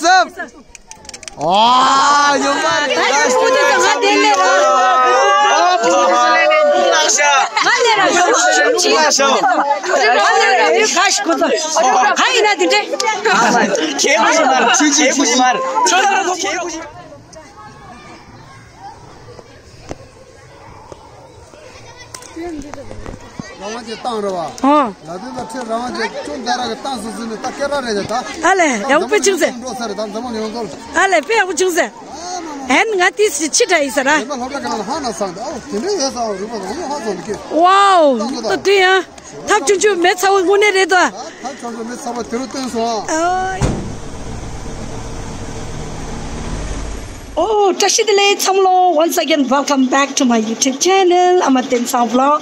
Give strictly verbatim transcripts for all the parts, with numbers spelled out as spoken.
སབ། ཨ། ཡོང་མ་རེད། ད་ཡང་ཁོ་ཚོ་ང་དེ་ལས་ར། ང་ལས་ར་ཡོང་ཆི། ང་ལས་ར་ཡོང་ཆི། ཁ་ཤི་ཁོ་ཚོ། ག་ཡིན་ན་དེ་འདྲས། ཁྱེད་ཀྱི་མར། ཁྱེད་ཀྱི་མར། རང་དབང་ཅན་བཏང་རེད་བ། ཨོ། ལ་དོན་དང་ཁྲེལ། རང་དབང་ཅན་ཅུང་ད་ར་གི་བཏང་སོང་ཟིན་ནས་ད་སྐད་ར་རེད་ད། ཨ་ལས་ཡག་པོ་ཅུང་ཟད། འགྲོ་ས་རེད་ད་འཛམ་བུ་གླིང་ཡོངས་རྫོགས། ཨ་ལས་དཔེ་ཡག་པོ་ཅུང་ཟད། ཨན་ང་ཏིས་ཕྱི་དྲག་ཡིན་ས་ར། རེད་པ་སློབ་གྲྭ་ག་ལ་ཧ་ན་སང་ད། ཨོ་དེ་འདྲ་ཡོད་ས། ཨོ་རུ་པ་རང་ཡོད་ཧ་ཙང་གི། ཝའོ། ད་དུས་ཡང་ཐབས་ཆུང་ཆུང་མེ་ཚ་བོ་དངོས་གནས་རེད་དོ། ད་ཐབས་ཆུང་ཆུང་མེ་ཚ་བོ་དེ་རུ་བཏོན་སོང་ཨ། ཨོ། བཀྲ་ཤིས་བདེ་ལེགས་ཚང་མ་ལོ། Once again, welcome back to my YouTube channel, Ama Tensang Vlog.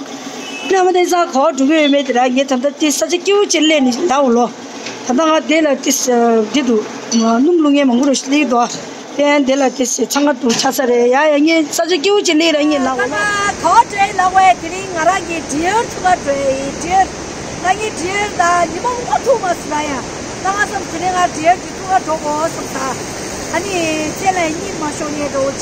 ཨ་མ་བསྟན་སང་ག་པར་འགྲོ་གི་ཡོད་མེད་དེ་ར། ངས་ད་ལྟ་དེ་ས་ཆ་སྐྱིད་པོ་ཅིག་སླེབས་ནས་ལ་འོ་ལོ། ད་ལྟ་ང་དེ་ལ་དེ་འདི་འདུག་སྣུམ་བླུག་མཁན་མང་པོ་རུ་སླེབས་འདུག་དེ་ཡང་དེ་ལ་དེ་ཚང་ཁ་འདུག་ཆགས་ས་རེད། ཡ་ཡ། ངས་ས་ཆ་སྐྱིད་པོ་ཅིག་སླེབས་ར། ངས་ལ་འོ་ལོ། ད་ག་པར་འགྲོ་ཡིན་ལབ་པ་ཡ། དེ་རིང་ང་རང་གི་ཌི་ཡར་ཐུག་ག་འགྲོ་ཡིན། ཌི་ཡར། ང་གཉིས་ཌི་ཡར་ད་ཉི་མ་ངོ་ཐུག་མ་སོང་ར་ཡ། ད་ང་བསམ་དེ་རིང་ང་ཌི་ཡར་གི་ཐུག་ག་འགྲོ་དགོས་བསམ་ད། ཨ་ནི་ཁྱེད་ལ་གཉིད་མ་ཤོར་ངེས་འགྲོ་བྱས།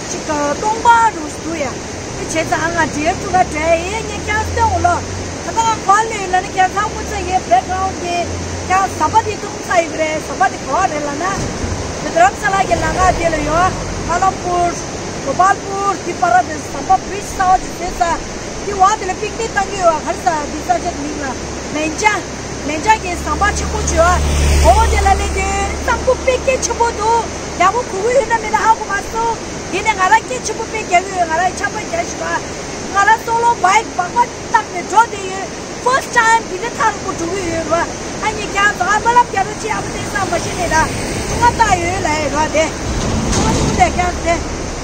ཅིག་སྟོང་པ་འགྲོ་ཞིག་འདུག་ཡ། དེ་བྱས་ཙང་ང་ཌི་ཡར་ཐུག་ག་འགྲོ་ཡ་ཡིན། ངས་ཀྱང་སྟོན་འོ་ལོ། ད་ལྟ་ང་ག་པར་སླེབས་ཡོད་ལབ་ན། ཁྱེད་ཚང་མ་ཚོ་ངའི་བེག་གྷ་རའུན་ཌི་གི་ཀྱང་ཟམ་པ་དེ་མཐོང་ཚར་ཡོད་རེད། ཟམ་པ་དེ་ག་པར་རེད་ལབ་ན། དེ་རྡ་རམ་ས་ལ་གི་ལམ་ཁ་དེ་ལ་ཡོད། ཧ་ལམ་པུར། གོ་པལ་པུར། དེ་བར་དེ་ཟམ་པ་བྷི་རིཇ་གསར་པ་ཅིག་བཟོས་ཚར། དེ་འོག་དེ་ལ་པིག་ནིག་བཏང་གི་ཡོད། ག་རེ་ཟ་དེ་ས་ཆ་དེ་མིང་ལ་མན་ཇ། མན་ཇ་གི་ཟམ་པ་ཆེན་པོ་ཅིག་ཡོད། འོ་དེ་ལ་སླེབས་དུས་གཙང་པོ་དཔེ་སྐད་ཆེན་པོ་འདུག་ཡག་པོ་གོ་གི་ཡོད་ན་མེད་ན་ཧ་གོ་མ་སོང་། ཡིན་ནའི་ང་རང་སྐད་ཆེན་པོ་དཔེ་རྒྱག་གི་ཡོད། ང་རང་ཆམ་པ་རྒྱག་བཞིན་པ། ང་རང་སོ་ལོ་བྷའིག་སྦག་སྦག་བཏང་ནས་འགྲོ་བསྡད་ཡོད། ཕར་སི་ཊི་ཊའིམ་འདི་འདྲ་ཐག་རིང་པོ་འགྲོ་གི་ཡོད་རེད་བ། ཨ་ནི་ཁྱེད་ཚོ་ཨ་མ་ལབ་རྒྱག་རོགས་བྱེད། ཨ་མ་བསྟན་སང་མ་ཤེས་ནས་ད་ཐུག་མ་བཏགས་ཡོད་ལབ་ཡོད་རེད་བ། དེ་ཐུག་མ་ཐུག་དེ་ཁྱེད་ཚོ་དེ་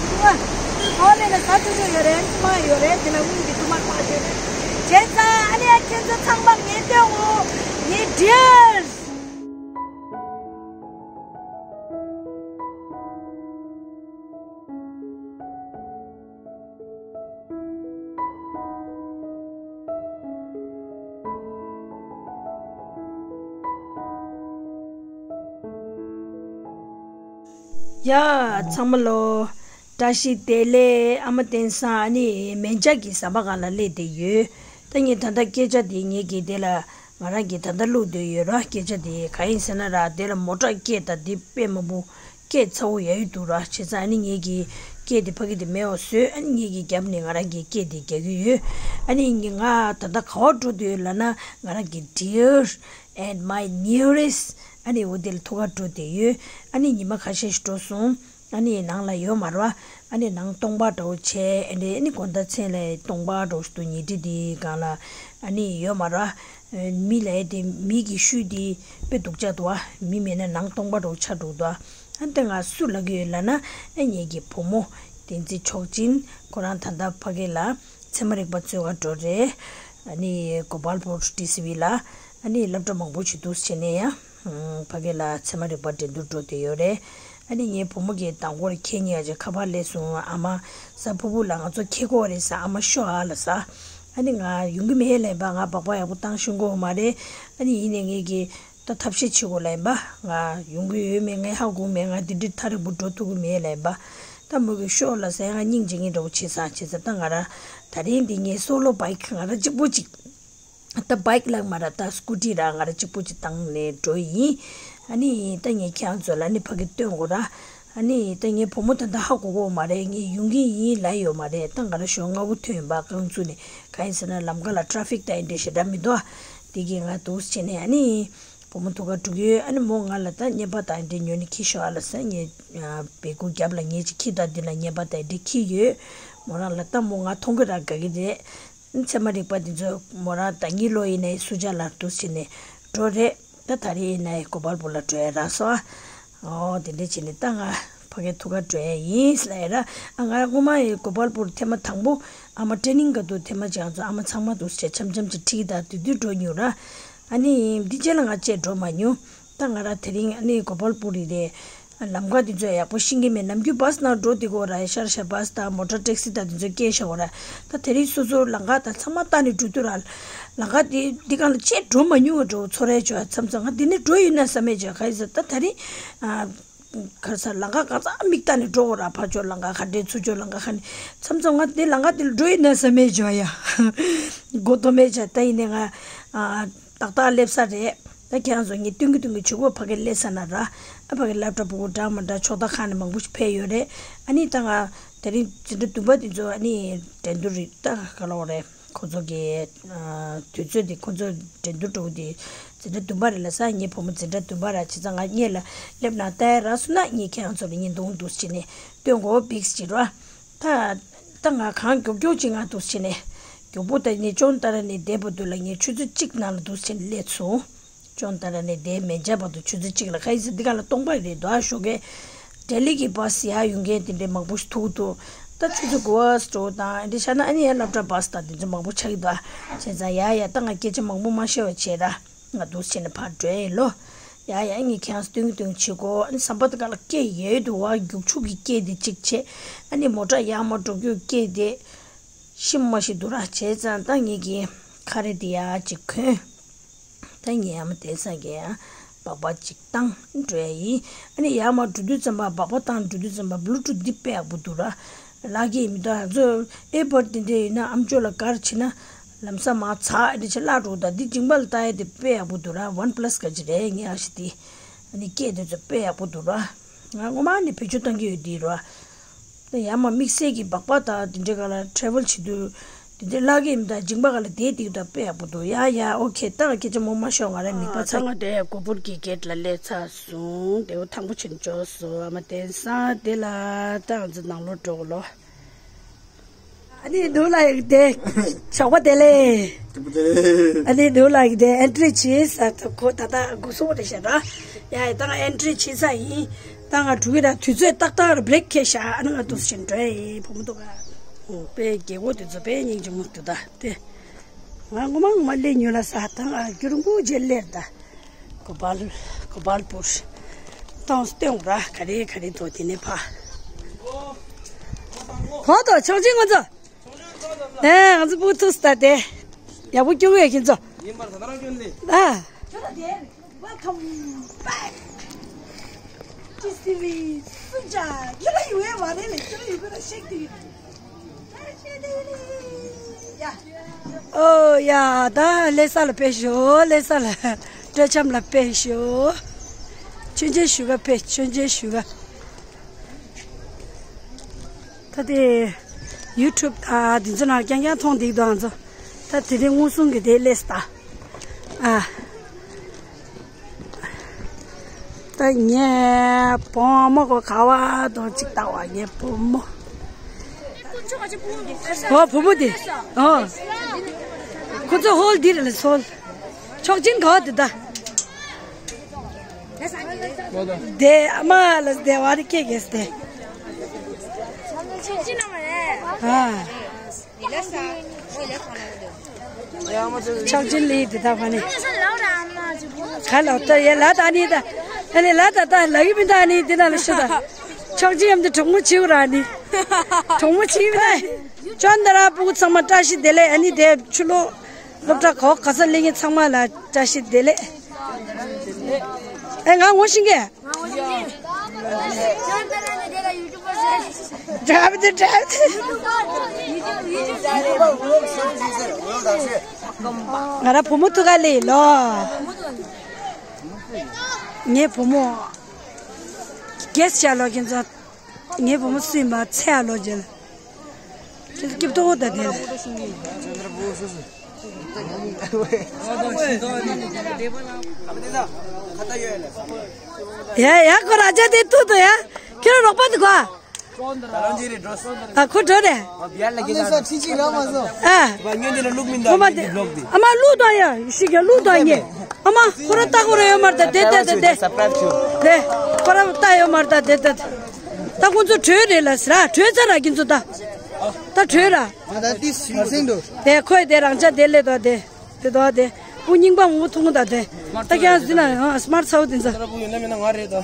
ཐུག་མ་ཨོ་ལེ་ལ་ཟ་ཐུག་ཡོད་རེད། ཐུག་མ་ཡོད་རེད། དེ་ལ་དངུལ་གྱི་ཐུག་མ་བཏགས་ཡོད་རེད། བྱས་ཙང་ཨ་ནི་ཨ་ཁྱེད་ཚོ་ཚང་མ་ངས་སྟོན་འོ། ངའི་ཌི་ཡར། ཡ། ཚང་མ་ལོ། བཀྲ་ཤིས་བདེ་ལེགས། ཨ་མ་བསྟན་སང་ཨ་ནི་མན་ཇ་གི་ཟམ་པ་སྒང་ལ་སླེབས་བསྡད་ཡོད། ད་ངས་ད་ལྟ་སྐད་ཆ་དེ་ངས་ཀྱིས་དེ་ལ་ང་རང་གིས་ད་ལྟ་བླུགས་བསྡད་ཡོད་ར། སྐད་ཆ་དེ་ག་ཡིན་ཟེར་ན་ར། དེ་ལ་མོ་ཊ་སྐད་དང་དེ་དཔེ་མང་པོ་སྐད་ཚ་བོ་ཡ་ཡི་འདུག་ར། བྱས་ཙང་ཨ་ནི་ངས་ཀྱིས་སྐད་དེ་ཕ་གི་དེ་མེད་པ་བཟོས། ཨ་ནི་ངས་ཀྱིས་རྒྱབ་ནས་ང་རང་གིས་སྐད་དེ་རྒྱག་གི་ཡོད། ཨ་ནི་ང་ད་ལྟ་ག་པར་འགྲོ་བསྡད་ཡོད་ལབ་ན། ང་རང་གི་dear and my nearest ཨ་ནི་འོ་དེ་ལ་ཐུག་ག་འགྲོ་བསྡད་ཡོད། ཨ་ནི་ཉི་མ་ཁ་ཤས་ཤིག་འགྲོ་སོང་། ཨ་ནི་ནང་ལ་ཡོད་མ་རེད་བ། ཨ་ནི་ནང་སྟོང་པ་འདྲ་བོ་བྱས། ཨ་ནི་ཨ་ནི་དགོང་དག་མཚན་ལ་སྟོང་པ་འདྲ་བོ་ཞིག་འདུག་ཉལ་ཁྲི་དེའི་སྒང་ལ་ཨ་ནི་ཡོད་མ་རེད་བ། མི་ལ་ཡ་དེ་མི་གི་ཤུལ་དེ་དཔེ་སྡུག་ཅག་འདུག་བ། མི་མེད་ན་ནང་སྟོང་པ་འདྲ་བོ་ཆགས་འགྲོ་འདུག་ཨ་ནི་ད་ང་སུ་ལབ་ཀྱི་ཡོད་ལབ་ན། ཨ་ངེད་ཀྱི་བུ་མོ་བསྟན་འཛིན་མཆོག་སྦྱིན། ཁོ་རང་ད་ལྟ་ཕ་གི་ལ་ཚད་མ་རིག་པ་འཚོལ་ག་འགྲོ་རེད། ཨ་ནི་གོ་པལ་པུར་ཌི་སི་བི་ལ་ཨ་ནི་སློབ་གྲྭ་མང་པོ་ཞིག་འདུག་བྱས་ནས་ཡ། ཕ་གི་ལ་ཚད་མ་རིག་པ་འགྲན་བསྡུར་འགྲོ་བསྡད་ཡོད་རེད། ཨ་ནི་ངའི་བུ་མོ་གིས་མདང་དགོང་ཁྱེད་གཉིས་ཀ་ཅིག་ཁ་པར་སླེབས་སོང་། ཨ་མ་གཟའ་ཕུར་བུ་ལ་ང་ཚོ་འཁྱེར་དགོས་རེད་ཟེར། ཨ་མ་ཤོག་ཨ་ལ་ཟེར། ཨ་ནི་ང་ཡོང་གི་མེད་ལབ་པ། ང་སྦག་སྦག་ཡག་པོ་བཏང་ཤེས་ཀྱི་ཡོད་མ་རེད། ཨ་ནི་ཡིན་ནའི་ངེད་ཀྱིས་ད་ཐབས་ཤེས་བྱེད་དགོས་ལབ་ཡིན་པ། ང་ཡོང་གི་ཡོད་མེད་ངས་ཧ་གོ་མེད། ང་འདི་འདྲའི་ཐག་རིང་པོ་འགྲོ་ཐུབ་ཀྱི་མེད་ལབ་ཡིན་པ། ད་མོ་གིས་ཤོག་ལབ་ཟེར། ང་སྙིང་རྗེ་ངེས་འདྲ་བོ་བྱས་ཙང་བྱས་ཙང་ད་ང་རང་ད་རིང་འདི་ངའི་སོ་ལོ་བྷའིག་ང་རང་གཅིག་པོ་གཅིག་ད་བྷའིག་ལབ་མ་རེད། ད་སྐུ་ཊི་ར་ང་རང་གཅིག་པོ་གཅིག་བཏང་ནས་འགྲོ་ཡིན། ཨ་ནི་ད་ངས་ཁྱེད་རང་ཚོ་ལ་ནི་ཕ་གི་སྟོན་དགོས་ར། ཨ་ནི་ད་ངའི་བུ་མོ་ད་ལྟ་ཧ་གོ་གི་ཡོད་མ་རེད། ངས་ཡོང་གི་ཡིན་ལབ་ཡོད་མ་རེད། ད་ང་རང་ཞོགས་སྔ་པོ་ཐོན་ཡིན་པ། རྐང་ཚུགས་ནས་གང་ཡིན་ཟེར་ན་ལམ་ཁ་ལ་ཊ་ཕིག་ད་ཡིན་འདྲ་ཞེ་དྲག་མི་འདུག་དེ་གིས་ང་འདུག་སེ་བྱས་ནས་ཨ་ནི་བུ་མོ་ཐུག་ག་འགྲོ་གི་ཡོད། ཨ་ནི་མོ་ང་ལ་ད་བརྙན་པར་ད་ཡིན་འདྲ་ཉོས་ནས་འཁྱེར་ཤོག་ཨ་ལ་ཟེར། ངས་བེ་གུ་རྒྱབ་ལ་ངས་ཅིག་འཁྱེར། ད་འདི་ལ་བརྙན་པར་ད་ཡིན་འདྲ་འཁྱེར་ཡོད། མོ་རང་ལ་ད་མོ་ང་མཐོང་གི་ར་དགའ་གི་རེད། ཚད་མ་རིག་པ་འདི་ཚོ་མོ་རང་ཟླ་ཉིན་ལོ་ཡིན་ནའི་སུ་ཇ་ལ་འདུག་སེ་བྱས་ནས་འགྲོ་རེད། ད་ད་རེས་ཡིན་ནའི་གོ་པལ་པུར་ལ་འགྲོ་ཡ་རག་སོང་ཨ། ཨོ་དེ་འདྲ་བྱས་ནས་ད་ང་ཕ་གིར་ཐུག་ག་འགྲོ་ཡ་ཡིན་ལབ་ཡ་ར། ཨ་ང་སྔོན་མ་ཡི་གོ་པལ་པུར་ཐེངས་མ་དང་པོ་ཨ་མ་ཊེ་ནིང་ག་དུས་ཐེངས་མ་ཅིག་ང་ཚོ་ཨ་མ་ཚང་མ་འདུག་སེ་བྱས་འཆམ་འཆམ་ཅིག་ཁྲིད་ད་དེ་དུས་འགྲོ་མྱོང་ར། ཨ་ནི་འདི་རྗེས་ལ་ང་བཅས་འགྲོ་མ་མྱོང་། ད་ང་ར་དེ་རིང་ཨ་ནི་གོ་པལ་པུར་རི་རེད། ལམ་ཁ་དེ་ཚོ་ཡག་པོ་ཤེས་ཀྱི་མེད། ནམ་རྒྱུན་བཱས་ནང་འགྲོ་དེ་གོ་ར་ཡ། ཤར་ཤར་བཱས་དང་མོ་ཊ་ཊེག་སི་དང་དེ་ཚོ་སྐྱེལ་ཤག་གོ་ར། ད་དེ་རིང་སོ་སོ་ལམ་ཁ་དང་ཚང་མ་ལྟ་ནས་འགྲོ་དུས་ར། ལམ་ཁ་དེ་འདི་གང་ལ་ཅེས་འགྲོ་མ་མྱོང་བ་འགྲོ་ཚོར་རེ་བྱོས། མཚམས་མཚམས་ང་འདི་ནས་འགྲོ་ཡིན་ན་བསམ་མེད་བྱོས། ག་ཡིན་ཟེར་ད་དེ་རིང་ཨ། ག་རེ་ཟེར། ལམ་ཁ་གང་ཚང་མིག་ལྟ་ནས་འགྲོ་གོ་ར། ཕར་ཕྱོགས་ལམ་ཁ་ག་འདྲས། ཚུར་ཕྱོགས་ལམ་ཁ་ག་འདྲས། མཚམས་མཚམས་ང་དེ་ལམ་ཁ་དེ་ལ་འགྲོ་ཡིན་ན་བསམ་མེད་བྱོས་ཡ། མགོ་འཐོམ་མེད་བྱ། ད་ཡིན་ནའི་ང་ཨ། ཏག་ཏག་སླེབས་ས་རེད། ད་ཁྱེད་རང་ཚོ་ངས་སྟོན་གྱི་སྟོན་གྱི་བྱེད་སྒོ་ཕ་གི་སླེབས་ས་ན་ར། ཨ་ཕ་གི་སློབ་གྲྭ་ཕྲུ་གུ་འདྲ་མི་འདྲ་ཕྱོགས་མཐའ་ཁག་ནས་མང་པོ་ཞིག་ཕེབས་ཡོད་རེད། ཨ་ནི་ད་ང་དེ་རིང་འཛིན་གྲྭ་བདུན་པ་དེ་ཚོ་ཨ་ནི་འགྲན་བསྡུར་རེད། ད་ག་ལབ་དགོས་རེད། ཁོ་ཚོ་གི་ཨ་དུས་ཚོད་དེ་ཁོ་ཚོ་འགྲན་བསྡུར་འགྲོ་གི་དེ་འཛིན་གྲྭ་བདུན་པ་རེད་ལ་ས། ངའི་བུ་མོ་འཛིན་གྲྭ་བདུན་པ་ར། བྱས་ཙང་ང་སྔོན་ལ་སླེབས་ན་ལྟ་ཡ་རག་སོང་ན་ངས་ཁྱེད་རང་ཚོ་ལ་བརྙན་ཐུང་འདུག་སེ་བྱས་ནས་སྟོན་དགོས་འདུག་སེ་བྱས་ར། ད་ད་ང་གང་མགྱོགས་མགྱོགས་ཅིག་ང་འདུག་སེ་བྱས་ནས་མགྱོགས་པོ་ད་ནི་ཅོན་ཏ་ར་ནས་བསྡད་པ་དུས་ལ་ངས་ཆུ་ཚོད་གཅིག་ནང་ལ་འདུག་སེ་བྱས་ནས་སླེབས་སོང་། ཅོན་ཏ་ར་ནས་བསྡད་མན་ཆད་བར་དུ་ཆུ་ཚོད་གཅིག་ལ། ག་ཡིན་ཟེར་འདི་ག་ལ་སྟོང་པ་རེད་འདུག་ཨ། ཞོགས་ཀས་ལྡི་ལི་གི་བཱས་ཡར་ཡོང་མཁན་དེ་འདྲའི་མང་པོ་ཞིག་ཐུག་འདུག་ད་ཆུ་ཚོད་དགུ་པ་འགྲོ་དང་འདི་ཆ་ན་ཨ་ནི་ཡར་སློབ་གྲྭ་བཱས་དང་དེ་ཚོ་མང་པོ་ཆགས་ཀྱི་འདུག་ཨ། བྱས་ཙང་ཡ་ཡ་ད་ང་སྐད་ཆ་མང་པོ་མ་བཤད་པ་བྱས་ར། ང་འདུག་སེ་བྱས་ནས་ཕར་འགྲོ་ཡིན་ལོ། ཡ་ཡ་ངས་ཁྱེད་རང་སྟོན་གྱི་སྟོན་གྱི་བྱེད་དགོས། ཨ་ནི་ཟམ་པ་དེ་ག་ལ་སྐད་ཡོད་འདུག་བ། རྒྱུག་ཆུ་གི་སྐད་དེ་གཅིག་བྱས། ཨ་ནི་མོ་ཊ་ཡར་མར་འགྲོ་རྒྱུ་སྐད་དེ་ཤི་མ་ཤི་འདུག་ར། བྱས་ཙང་ད་ངེད་ཀྱི་ཁ་རས་དེ་ཡར་གཅིག་གོན། ད་ངས་ཡར་མར་དེང་སང་གི་ཡང་སྦག་སྦག་ཅིག་བཏང་འགྲོ་ཡ་ཡིན། ཨ་ནི་ཡར་མར་འགྲོ་དུས་ཙམ་པ་སྦག་སྦག་བཏང་འགྲོ་དུས་ཙམ་པ་བླུ་ཊུཐ་འདི་དཔེ་ཡག་པོ་འདུག་ར། ལག་གི་མི་འདུག་ང་ཚོ་ཨེར་པོཌ་དེ་འདྲ་ཡོད་ན་ཨ་མཆོག་ལ་ག་རེ་བྱེད་ན་ལམ་སང་མར་ཚག་འདི་བྱེད་བརླག་འགྲོ། ད་འདི་མཇིང་པ་ལ་བཏགས་ཡ་དེ་དཔེ་ཡག་པོ་འདུག་ར། ཝན་པ་ལ་སི་ག་ཅི་རེད་ངའི་ཨ་ཞེ་དེ། ཨ་ནི་སྐད་དེ་ཚོ་དཔེ་ཡག་པོ་འདུག་ར། ང་ངོ་མ་ནི་བེད་སྤྱོད་གཏོང་གི་ཡོད་དེ་ར། ད་ཡར་མར་དམིགས་བསལ་གྱི་སྦག་སྦག་དང་དེ་འདྲའི་སྒང་ལ་ཊེ་རེ་ཝལ་བྱེད་དུས་དེ་འདྲའི་བརླག་གི་མི་འདུག་མཇིང་པ་སྒང་ལ་བསྡད་དེ་ད་དཔེ་ཡག་པོ་འདུག་ཡ་ཡ་ཨོ་ཁེ། ད་སྐད་ཆ་མང་པོ་མ་ཤོད། ང་རང་མིད་པ་ཚ། ད་ང་དེ་གོ་པུར་གྱི་གེ་ཊི་ལ་སླེབས་ཚར་སོང་། དེ་བོ་ཐང་པོ་ཆེན་འབྱོར་སོང་། ཨ་མ་དེང་སང་དེ་ལ་ད་ང་ཚོ་ནང་ལོགས་འགྲོ་གི་ལོ། ཨ་ནི་འདུག་ལ་ཡིག་དེ་ཞོགས་པ་བདེ་ལེགས། ཨ་ནི་འདུག་ལ་ཡིག་དེ་ཨེན་ཊི་རི་བྱས་ས་ཐུབ་ཁོ་ད་ལྟ་སྒུག་སོང་བ་རེད་ཤག་ར། ཡ་ཡ་ད་ང་ཨེན་ཊི་རི་བྱས་ས་ཡིན། ད་ང་འགྲོ་གི་ར། དུས་ཚོད་ཏག་ཏག་ར་བྷི་རེག་ཁེལ་ཤག་ཨ་ནི་ང་འདུག་སེ་བྱས་འགྲོ་ཡ་ཡིན། བུ་མོ་འདུག་ག་ཨོ་དཔེ་རྒྱལ་སྒོ་དེ་ཚོ་དཔེ་སྙིང་རྗེ་མོ་འདུག་ད་དེ། ང་ངོ་མ་ངོ་མ་སླེབས་མྱོང་ལ་ས། ད་ང་རྒྱུན་རིང་པོ་རྗེས་སླེབས་ད། གོ་པལ་གོ་པལ་པུར། ཏང་སྟོན་ར་ག་རེ་ག་རེ་འདུག་དེ་ནས་ཕ། གོ་ཐོ་ཆོག་ཅིང་ང་ཚོ། ཨེ་ང་ཚོ་སྤུ་ཐུག་སྟ་དེ། ཡག་པོ་སྐྱོ་གི་ཡ་ཁྱེད་ཚོ། ཡིན་པར་ད་ནང་སྐྱོན་ལེ། ཨ། Welcome back. ཅི་སི་བི་སུ་ཇ་ཁྱེད་ལ་ཡོད་ཡ་མ་རེད་ལེ། ཁྱེད་ལ་ཡོད་གི་ར་ཤེག་དེ། ཨོ་ཡ་ད་ལྷ་ས་ལ་ཕེབས་ཤོག་ལྷ་ས་ལ་སྤྲོ་འཆམ་ལ་ཕེབས་ཤོག་མཆོད་མཇལ་ཞུ་ག་ཕེབས། མཆོད་མཇལ་ཞུ་ག་ད་དེ་ཡུ་ཊུབ་ད་དེ་ཚོ་ནང་རྐྱང་རྐྱང་མཐོང་བསྡད་འདུག་ང་ཚོ། ད་དེ་རིང་མངོན་སུམ་གྱི་དེ་སླེབས་ད། ཨ། ད་ངའི་བུ་མོ་གོ་ག་བ་དང་གཅིག་ལྟ་བ་ངའི་བུ་མོ། ཨོ་བུ་མོ་དེ། ཨོ། ཁོ་ཚོ་ཧོལ་འདིར་ལ་སོལ། ཆོག་ཅིན་ག་བ་དེ་ད། དེ་ཨ་མ་ལ་དེ་བ་རི་ཀེ་གེ་སྟེ། ཨ། ཆག་ཅིན་ལི་དེ་ད་ཕ་ནི། ག་ལ་ད་ཡེ་ལ་ད་ནི་ད། ཨ་ནི་ལ་ད་ད་ལ་ཡི་མི་ད་ནི་དེ་ན་ལ་ཤི་ད། ཆག་ཅིན་ཡམ་དེ་གྲོགས་མོ་ཆིའུ་ར་ནི། གྲོགས་མོ་ཆིའུ་ད། ཅོན་ད་ར་ཕྲུ་གུ་ཚང་མ་བཀྲ་ཤིས་བདེ་ལེགས། ཨ་ནི་དེ་ཕྱི་ལོགས་སློབ་གྲྭ་གོ་ག་ས་སླེབས་མཁན་ཚང་མ་ལ་བཀྲ་ཤིས་བདེ་ལེགས། ཨེ་ང་ངོ་ཤེས་ཀྱི། འདྲ་བ་འདི་འདྲ་བ་འདི། ང་ར་བུ་མོ་ཐུག་ག་ལེ་ལོ། ངའི་བུ་མོ། གེ་སི་ལོ་ཁྱེད་ཚོ། ངའི་བུ་མོ་སུ་ཡིན་པ་ཚེ་ཡ་ལོ་རྒྱལ། ཁྱེད་ཚོ་སྐྱིད་ཏོ་ད་དེ་ལ། ཡ་ཡ་ཁོ་ར་ཅག་དེ་ཐུག་ཏོ་ཡ། ཁྱེད་རང་རོགས་པ་དེ་གོ། ཨ་ཁོ་འགྲོ་རེད། ཨ། ཁོ་མ་དེ། ཨ་མ་ལུག་དང་ཡ་ཤི་ག་ལུག་དང་ཉེ། ཨ་མ་ཁོ་ར་ལྟ་ཁོ་ར་ཡོད་མ་རེད་ད་དེ་དེ་དེ་དེ། དེ་ཁོ་ར་ལྟ་ཡོད་མ་རེད་ད་དེ་དེ། ད་ཁོ་ཚོ་བྲོས་རེད་ལ་ཟེར་ཨ། བྲོས་ཚར་ར་ཁྱེད་ཚོ་ད། ད་བྲོས་ར། ང་ད་ཏི་སུས་སེང་འགྲོ། དེ་ཁོས་དེ་རང་ཅག་དེ་སླེབས་དོ་དེ། དེ་དོ་དེ། ཨུ་རྙིང་པ་མོ་ཐུང་ད་དེ། ད་ཀྱང་ཟིན་ན་ཡང་སྨར་ཚ་བོ་དེ་ཚོ། ང་རེད་ད།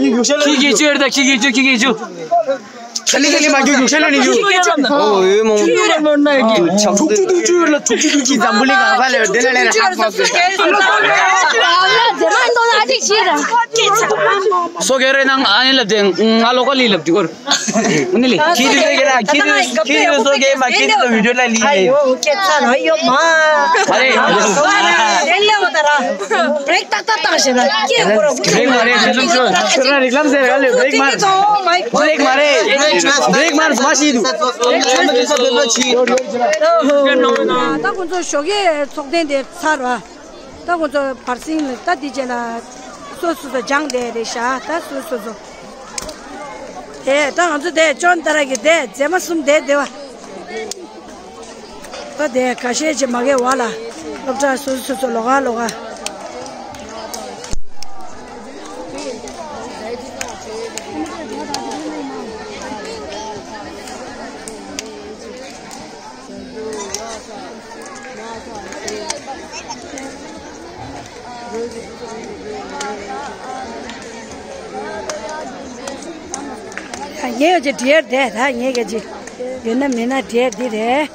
རྒྱུག་ཤ་ལ་ཁྱི་གི་ཅུ་ཡོད་ད། ཁྱི་གི་ཅུ། ཁྱི་གི་ཅུ། ཁ་ལི་ཁ་ལི་མ་རྒྱུག་རྒྱུག་ཤ་ལ་ནི་རྒྱུག་ཨོ་ཡོད་མོ། ཐུག་ཅུ་ཐུག་ཅུ་ཡོད་ལ། ཐུག་ཅུ་ཐུག་ཅུ། འཛམ་བུ་གླིང་གང་ས་ལས་དེ་ལ་ལས་ལ་ཧ་ཧ་ཟེར། སོ་གེ་རེ་ནང་ཨ་ནི་ལབ་དེ་ང་ལོ་ཀ་ལི་ལབ་དུས་སྐོར། ཨ་ནི་ལི་ཁྱི་དུ་ཟེར་གེ་ར། ཁྱི་དུ་ཁྱི་དུ་སོ་གེ་མ་ཁྱི་དུ་བི་ཌིའོ་ལ་ལི་ཨ་ཡོ་ཁྱེད་ཚ་ལ་ཡོ་མ། ཨ་རེ། དེ་ལས་བ་ད་ར། བྷི་རེག་ཏག་ཏག་བཏང་ཞེ་ན་སྐྱེ་དགོས་ར། བྷི་རེག་མ་རེད། དེ་ཚོ་ཁྱོད་རང་རིགས་ལམ་ཟེར་ག་ལེ། བྷི་རེག་མ་རེད། བྷི་རེག་མ་རེད། བྷི་རེག་མ་རེད། མ་ཤེས་འདུག་ད་ཁོང་ཚོ་ཞོགས་ཀའི་ཚོགས་ཐེངས་དེ་ཚར་བ། ད་ཁོང་ཚོ་བར་སེང་ལ་ད་འདི་བྱས་ན་སོ་སོ་སོ་སྦྱངས་བསྡད་རེད་ཤག་ད་སོ་སོ་སོ། དེ་ད་ང་ཚོ་དེ་ཅོན་ཏ་ར་གི་དེ་མཛེས་མ་གསུམ་དེ་བསྡད་པ། ད་དེ་ཁ་ཤས་ཀྱིས་མ་གའི་བ་ལ་སློབ་གྲྭ་སོ་སོ་སོ་ལོགས་ཀ་ལོགས་ཀ། ངས་ཀྱི་དེར་བསྡད་ད་ངས་ཀྱི་ཅི། ཡོད་ན་མེད་ན་འབྲས་འདི་རེད།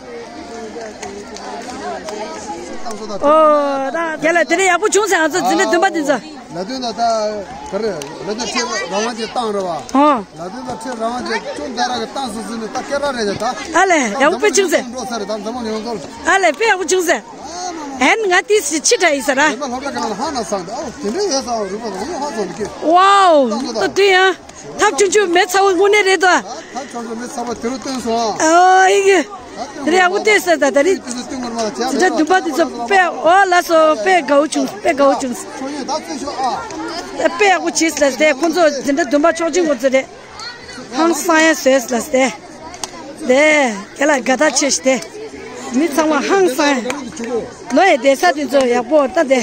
ཨོ་ད་རྒན་ལགས་དེ་རིང་ཡག་པོ་བྱུང་ཟེར། ང་ཚོ་འཛིན་གྲྭ་བདུན་པ་འདི་ཚོ། ལ་དོན་ད་ད་ག་རེ་ལ་དོན་ཁྲིད་རང་དབང་ཅིག་བཏང་རེད་བ། ཨོ། ལ་དོན་ད་ཁྲིད་རང་དབང་ཅིག་ཅུང་ད་ར་གི་བཏང་སོང་ཟིན་ནས་ད་སྐད་ར་རེད་ད། ཨ་ལས་ཡག་པོ་དཔེ་བྱུང་ཟེར། འགྲོ་ས་རེད་ད་འཛམ་བུ་གླིང་ཡོངས་རྫོགས། ཨ་ལས་དཔེ་ཡག་པོ་བྱུང་ཟེར། ཨན་ང་ཏིས་ཕྱི་དྲག་ཡིན་ཟེར་ར། དེ་ན་སློབ་གྲྭ་གང་ལ་ཧ་ན་སང་ད་ཨོ་དེ་འདྲའི་ཡོད་ས་རུ་པ་དང་ཡོད་ཧ་སོང་གི། ཝའོ་ད་དུས་ཡང་ཐབས་ཆུང་ཆུང་མེ་ཚ་བོ་དངོས་གནས་རེད་དོ། ད་ཐབས་ཆུང་ཆུང་མེ་ཚ་བོ་དེ་རུ་བཏོན་སོང་ཨ། ཨོ་ཡི་གེ། དེ་རེད་ཨ་ཁུ་ལྟོས་ཟེར་ད་ད་རེད། འཛིན་གྲྭ་བདུན་པ་དེ་ཚོ་དཔེ་ཨོ་ལ་སོ་དཔེ་དགའ་བོ་བྱུང་། དཔེ་དགའ་བོ་བྱུང་། དཔེ་ཡག་པོ་བྱས་ལ་སྟེ་ཁོ་ཚོ་འཛིན་གྲྭ་བདུན་པ་ཆོག་མཆན་ཁོ་ཚོ་རེད། ཧང་སང་ཡ་བཟོས་ལ་སྟེ། དེ་ཁྱེད་ལ་དགའ་ཐག་ཆོད་ཤི་དེ། མི་ཚང་མ་ཧང་སང་ཡ། ལོ་ཡི་བསྡད་ས་དེ་ཚོ་ཡག་པོ་ལྟ་དེ།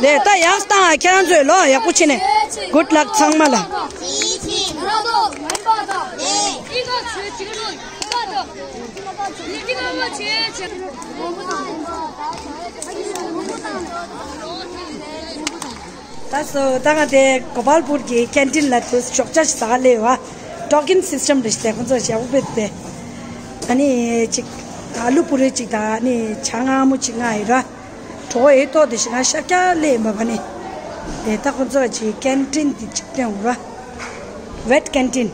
དེ་ད་ཡག་བཏང་ཨ་ཁྱེད་རང་ཚོས་ལོ་ཡག་པོ་བྱེད་ནས། Good luck ཚང་མ་ལ། ད་སོ་ད་ང་དེ་གོ་པལ་པུར་གྱི་ཀན་ཊིན་ལ་དུ་ཞོགས་ཇ་ཞིག་ཟ་ག་སླེབས་བ། ཊོ་ཀིན་སིས་ཊམ་རེད་ཤི་དེ་ཁོང་ཚོ་ཞབས་པད་དེ། ཨ་ནི་ཅིག་ཨ་ལུ་པུ་རི་ཅིག་དང་ཨ་ནི་ཇ་མངར་མོ་ཅིག་མངགས་ཡོད་ར། གྲོད་ཁོག་ཨེ་ཐོག་དེ་ཞིག་ང་ཤར་རྒྱག་སླེབས་མ་བ་ནི། དེ་ད་ཁོང་ཚོ་ཅིག་ཀན་ཊིན་དེ་ཅིག་སྟོན་འོང་ར། ཝེཊ་ཀན་ཊིན།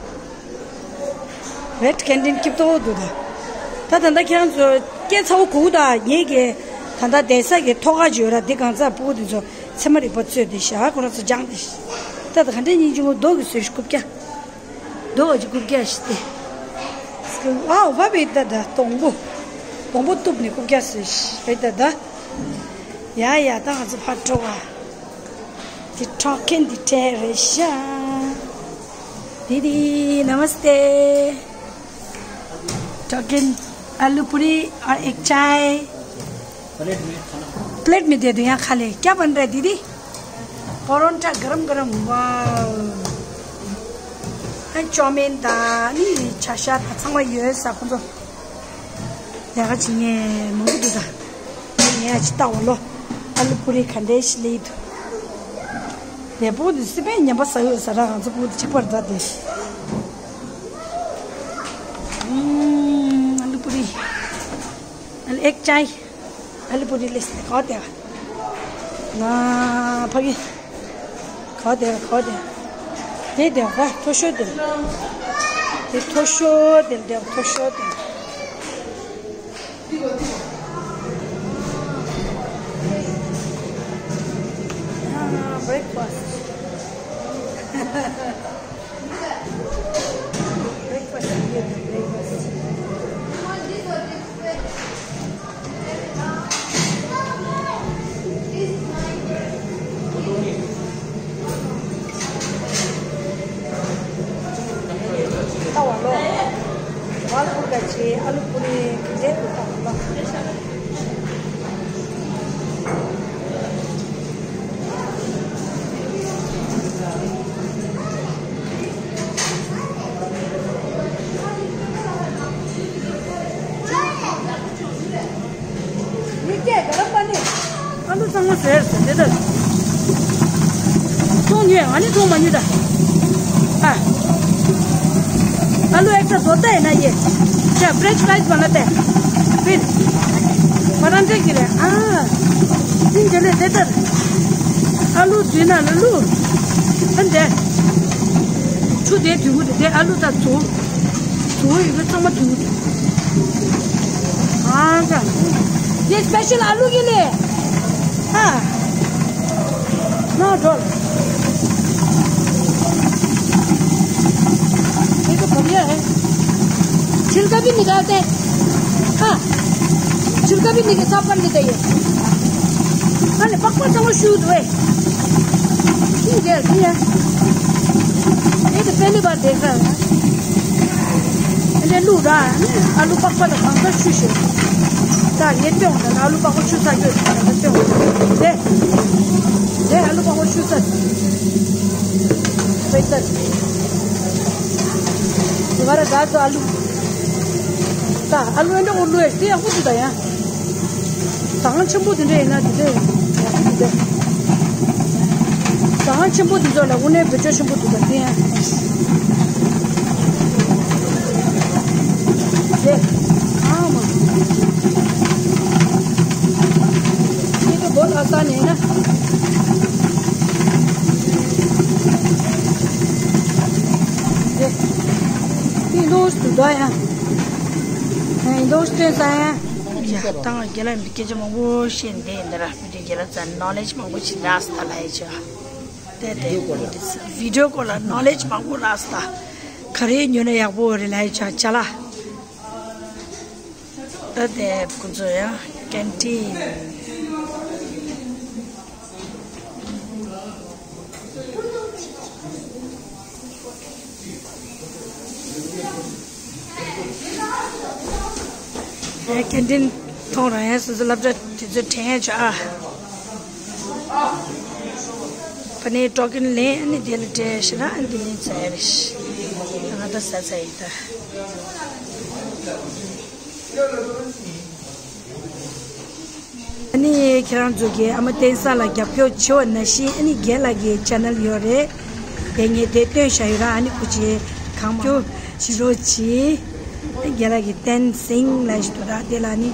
ཝེཊ་ཀན་ཊིན་སྐྱིད་པོ་འདུག་ད། ད་ད་ལྟ་ཁྱེད་རང་ཚོ་སྐད་ཚ་བོ་གོ་གི་ད། ངེད་ཀྱི་ད་ལྟ་བསྡད་ས་གི་ཐོག་ཁ་ཅིག་ཡོད་ར། འདི་གང་ཚ་སྤུ་གུ་དེ་ཚོ་ཚེར་མ་རིག་པ་བཙོས་ཏེ་བཞག་ཁོ་རང་ཚོ་སྦྱངས་ཏེ་ཤི། ད་ད་ག་འདྲ་སྙིང་རྗེ་མོ་རྡོ་གི་བཟོས་ཤི་རྐུབ་བཀྱག་རྡོ་གི་རྐུབ་བཀྱག་ཤི་སྟེ། ཨའོ་བ་བི་ད་ད་སྡོང་པོ། སྡོང་པོ་གཏུབ་ནས་རྐུབ་བཀྱག་བཟོས་ཤི་རེད་ད་ད། ཡ་ཡ་ད་ང་ཚོ་ཕར་འགྲོ་བ། འདི་ཊོ་ཀིན་འདི་སྤྲད་རེད་ཤག दीदी नमस्ते। ཊོ་ཀིན། आलू पूरी और एक चाय। प्लेट में दे दो यहाँ खाली। क्या बन रहा है दीदी? परोठा गरम गरम। वाओ। ཨ་ཅོ་མིན་ད་ནི་ཆ་ཤ་ད་ཚང་མ་ཡོད་ས་ཁོང་ཚོ། ལས་ཀ་བྱེད་མཁན་མང་པོ་འདུག་ད། ངས་ཡ་ཅི་ལྟ་བ་ལོ། ཨ་ལུ་པུ་རི་ག་འདྲའི་ཞིག་ལས་འདུག་དེ་པོ་འདི་སི་པན་ཉམས་པ་ཟ་ཡོད་ས་ར་ང་ཚོ་པོ་འདི་གཅིག་པར་ད་དེ། ཨུམ། आलू पूरी। एक चाय। आलू पूरी ले सकते हैं, खाओ तेरा। ना, भागी। खाओ तेरा, खाओ तेरा। दे दे, वाह, थोड़ा दे। दे, थोड़ा दे, दे, थोड़ा दे। हाँ, ब्रेकफास्ट। ལྟ་བ་ལོ། ཝལ་པུར་ག་ཆེ་ཨ་ལུ་པུ་རི་གི་རྗེས་སུ་ལྟ་བ་ལོ། མི་སྐད་ག་ར་པ་ནི། ཨ་ལུ་ཚང་མ་ཟེར་ཟེར་འདི་ལྟར། མཐོང་མྱོང་ཨ་ནི་མཐོང་མ་མྱོང་ད། ཨ། आलू एक साथ होता है ना ये? क्या फ्रेंच फ्राइज बनाते हैं? फिर परांठे की रे। हाँ। दिन चले देता। आलू दीना आलू। अंदर। छू दे दे आलू ता छू। छू ये तो मत छू। हाँ का। ये स्पेशल आलू के लिए। हाँ। ना डॉल। ये तो बढ़िया है। छिलका भी निकालते हैं। हाँ। छिलका भी निकाल, साफ कर लेते हैं ये। अरे, पकपा तो वो शूट हुए। ठीक है, ठीक है। ये तो पहली बार देख रहा है। ये लू रहा है, आलू पकपा तो खान का शूट है। ད་ཡེ་སྟོན་དང་ཨ་ལུ་པགས་པ་ཆུ་ཚ་ཡོད་དང་སྟོན་དེ། དེ་ཨ་ལུ་པགས་པ་ཆུ་ཚ། དཔེ་ལྟར། དེ་བར་དགའ་ཚོ་ཨ་ལུ། ད་ཨ་ལུ་ཨེ་འདྲ་འོ་ལུ་ཨེ་དེ་ཡག་པོ་འདུག་ད་ཡ། ཟ་ཁང་ཆེན་པོ་དེ་འདྲ་ཡིན་ན་དེ་འདྲ་ཡག་པོ་འདུག་ད། ཟ་ཁང་ཆེན་པོ་དེ་ཚོ་ལ་དངོས་གནས་བེད་སྤྱོད་ཆེན་པོ་འདུག་ད་དེ་ཡ། ཡིན་དུས་སུ་དོ་ཡ། ཡིན་དུས་སྟོན་ས་ཡ། ཡ་ད་ང་རྒན་ལགས་མི་སྐད་ཆ་མང་པོ་བཤད་འདི་ཡིན་ད་ར། མི་དེ་རྒན་ལགས་ཙང་ནོ་ལེཇ་མང་པོ་ཞིག་རག་སོང་ད་ལ་ཡ་ཆོ། དེ་དེ་བི་ཌི་ཡོ་སྐོར་ལ་ནོ་ལེཇ་མང་པོ་རག་སོང་ད། ག་རེ་ཉོས་ན་ཡག་པོ་རེད་ལ་ཡ་ཆོ་ཅ་ལག་ད་དེ་ཁོ་ཚོ་ཡང་ཀེན་ཊིན། ཀེན་ཊིན་མཐོང་རང་ཡང་སོ་སོ་སློབ་གྲྭ་དེ་ཚོ་དྲན་ཡ་ཆོག་ཨ། ཕ་ནི་ཊོ་ཀན་ལེན་ཨ་ནི་དེ་ལ་སྤྲད་ཤི་ན་ཨ་ནི་དེ་ལེན་ཚར་ཡ་རེད་ཤི། ང་ད་ཟ་ཚར་ཡིན་ད། ཨ་ནི་ཁྱེད་རང་ཚོ་གིས་ཨ་མ་བསྟན་བཟང་ལ་རྒྱབ་སྐྱོར་བྱེད་པ་ནང་བཞིན་ཨ་ནི་རྒན་ལགས་ཀྱི་ཆེ་ནལ་ཡོད་རེད། དེ་ངས་དེ་སྟོན་བཞག་ཡོད་ར། ཨ་ནི་སྐུ་མཁྱེན་གང་མང་ཞིག་རོགས་གྱིས། རྒན་ལགས་ཀྱི་བསྟན་སྲིང་ལ་ཞིག་ཏུ་ར་དེ་ལ་ནི་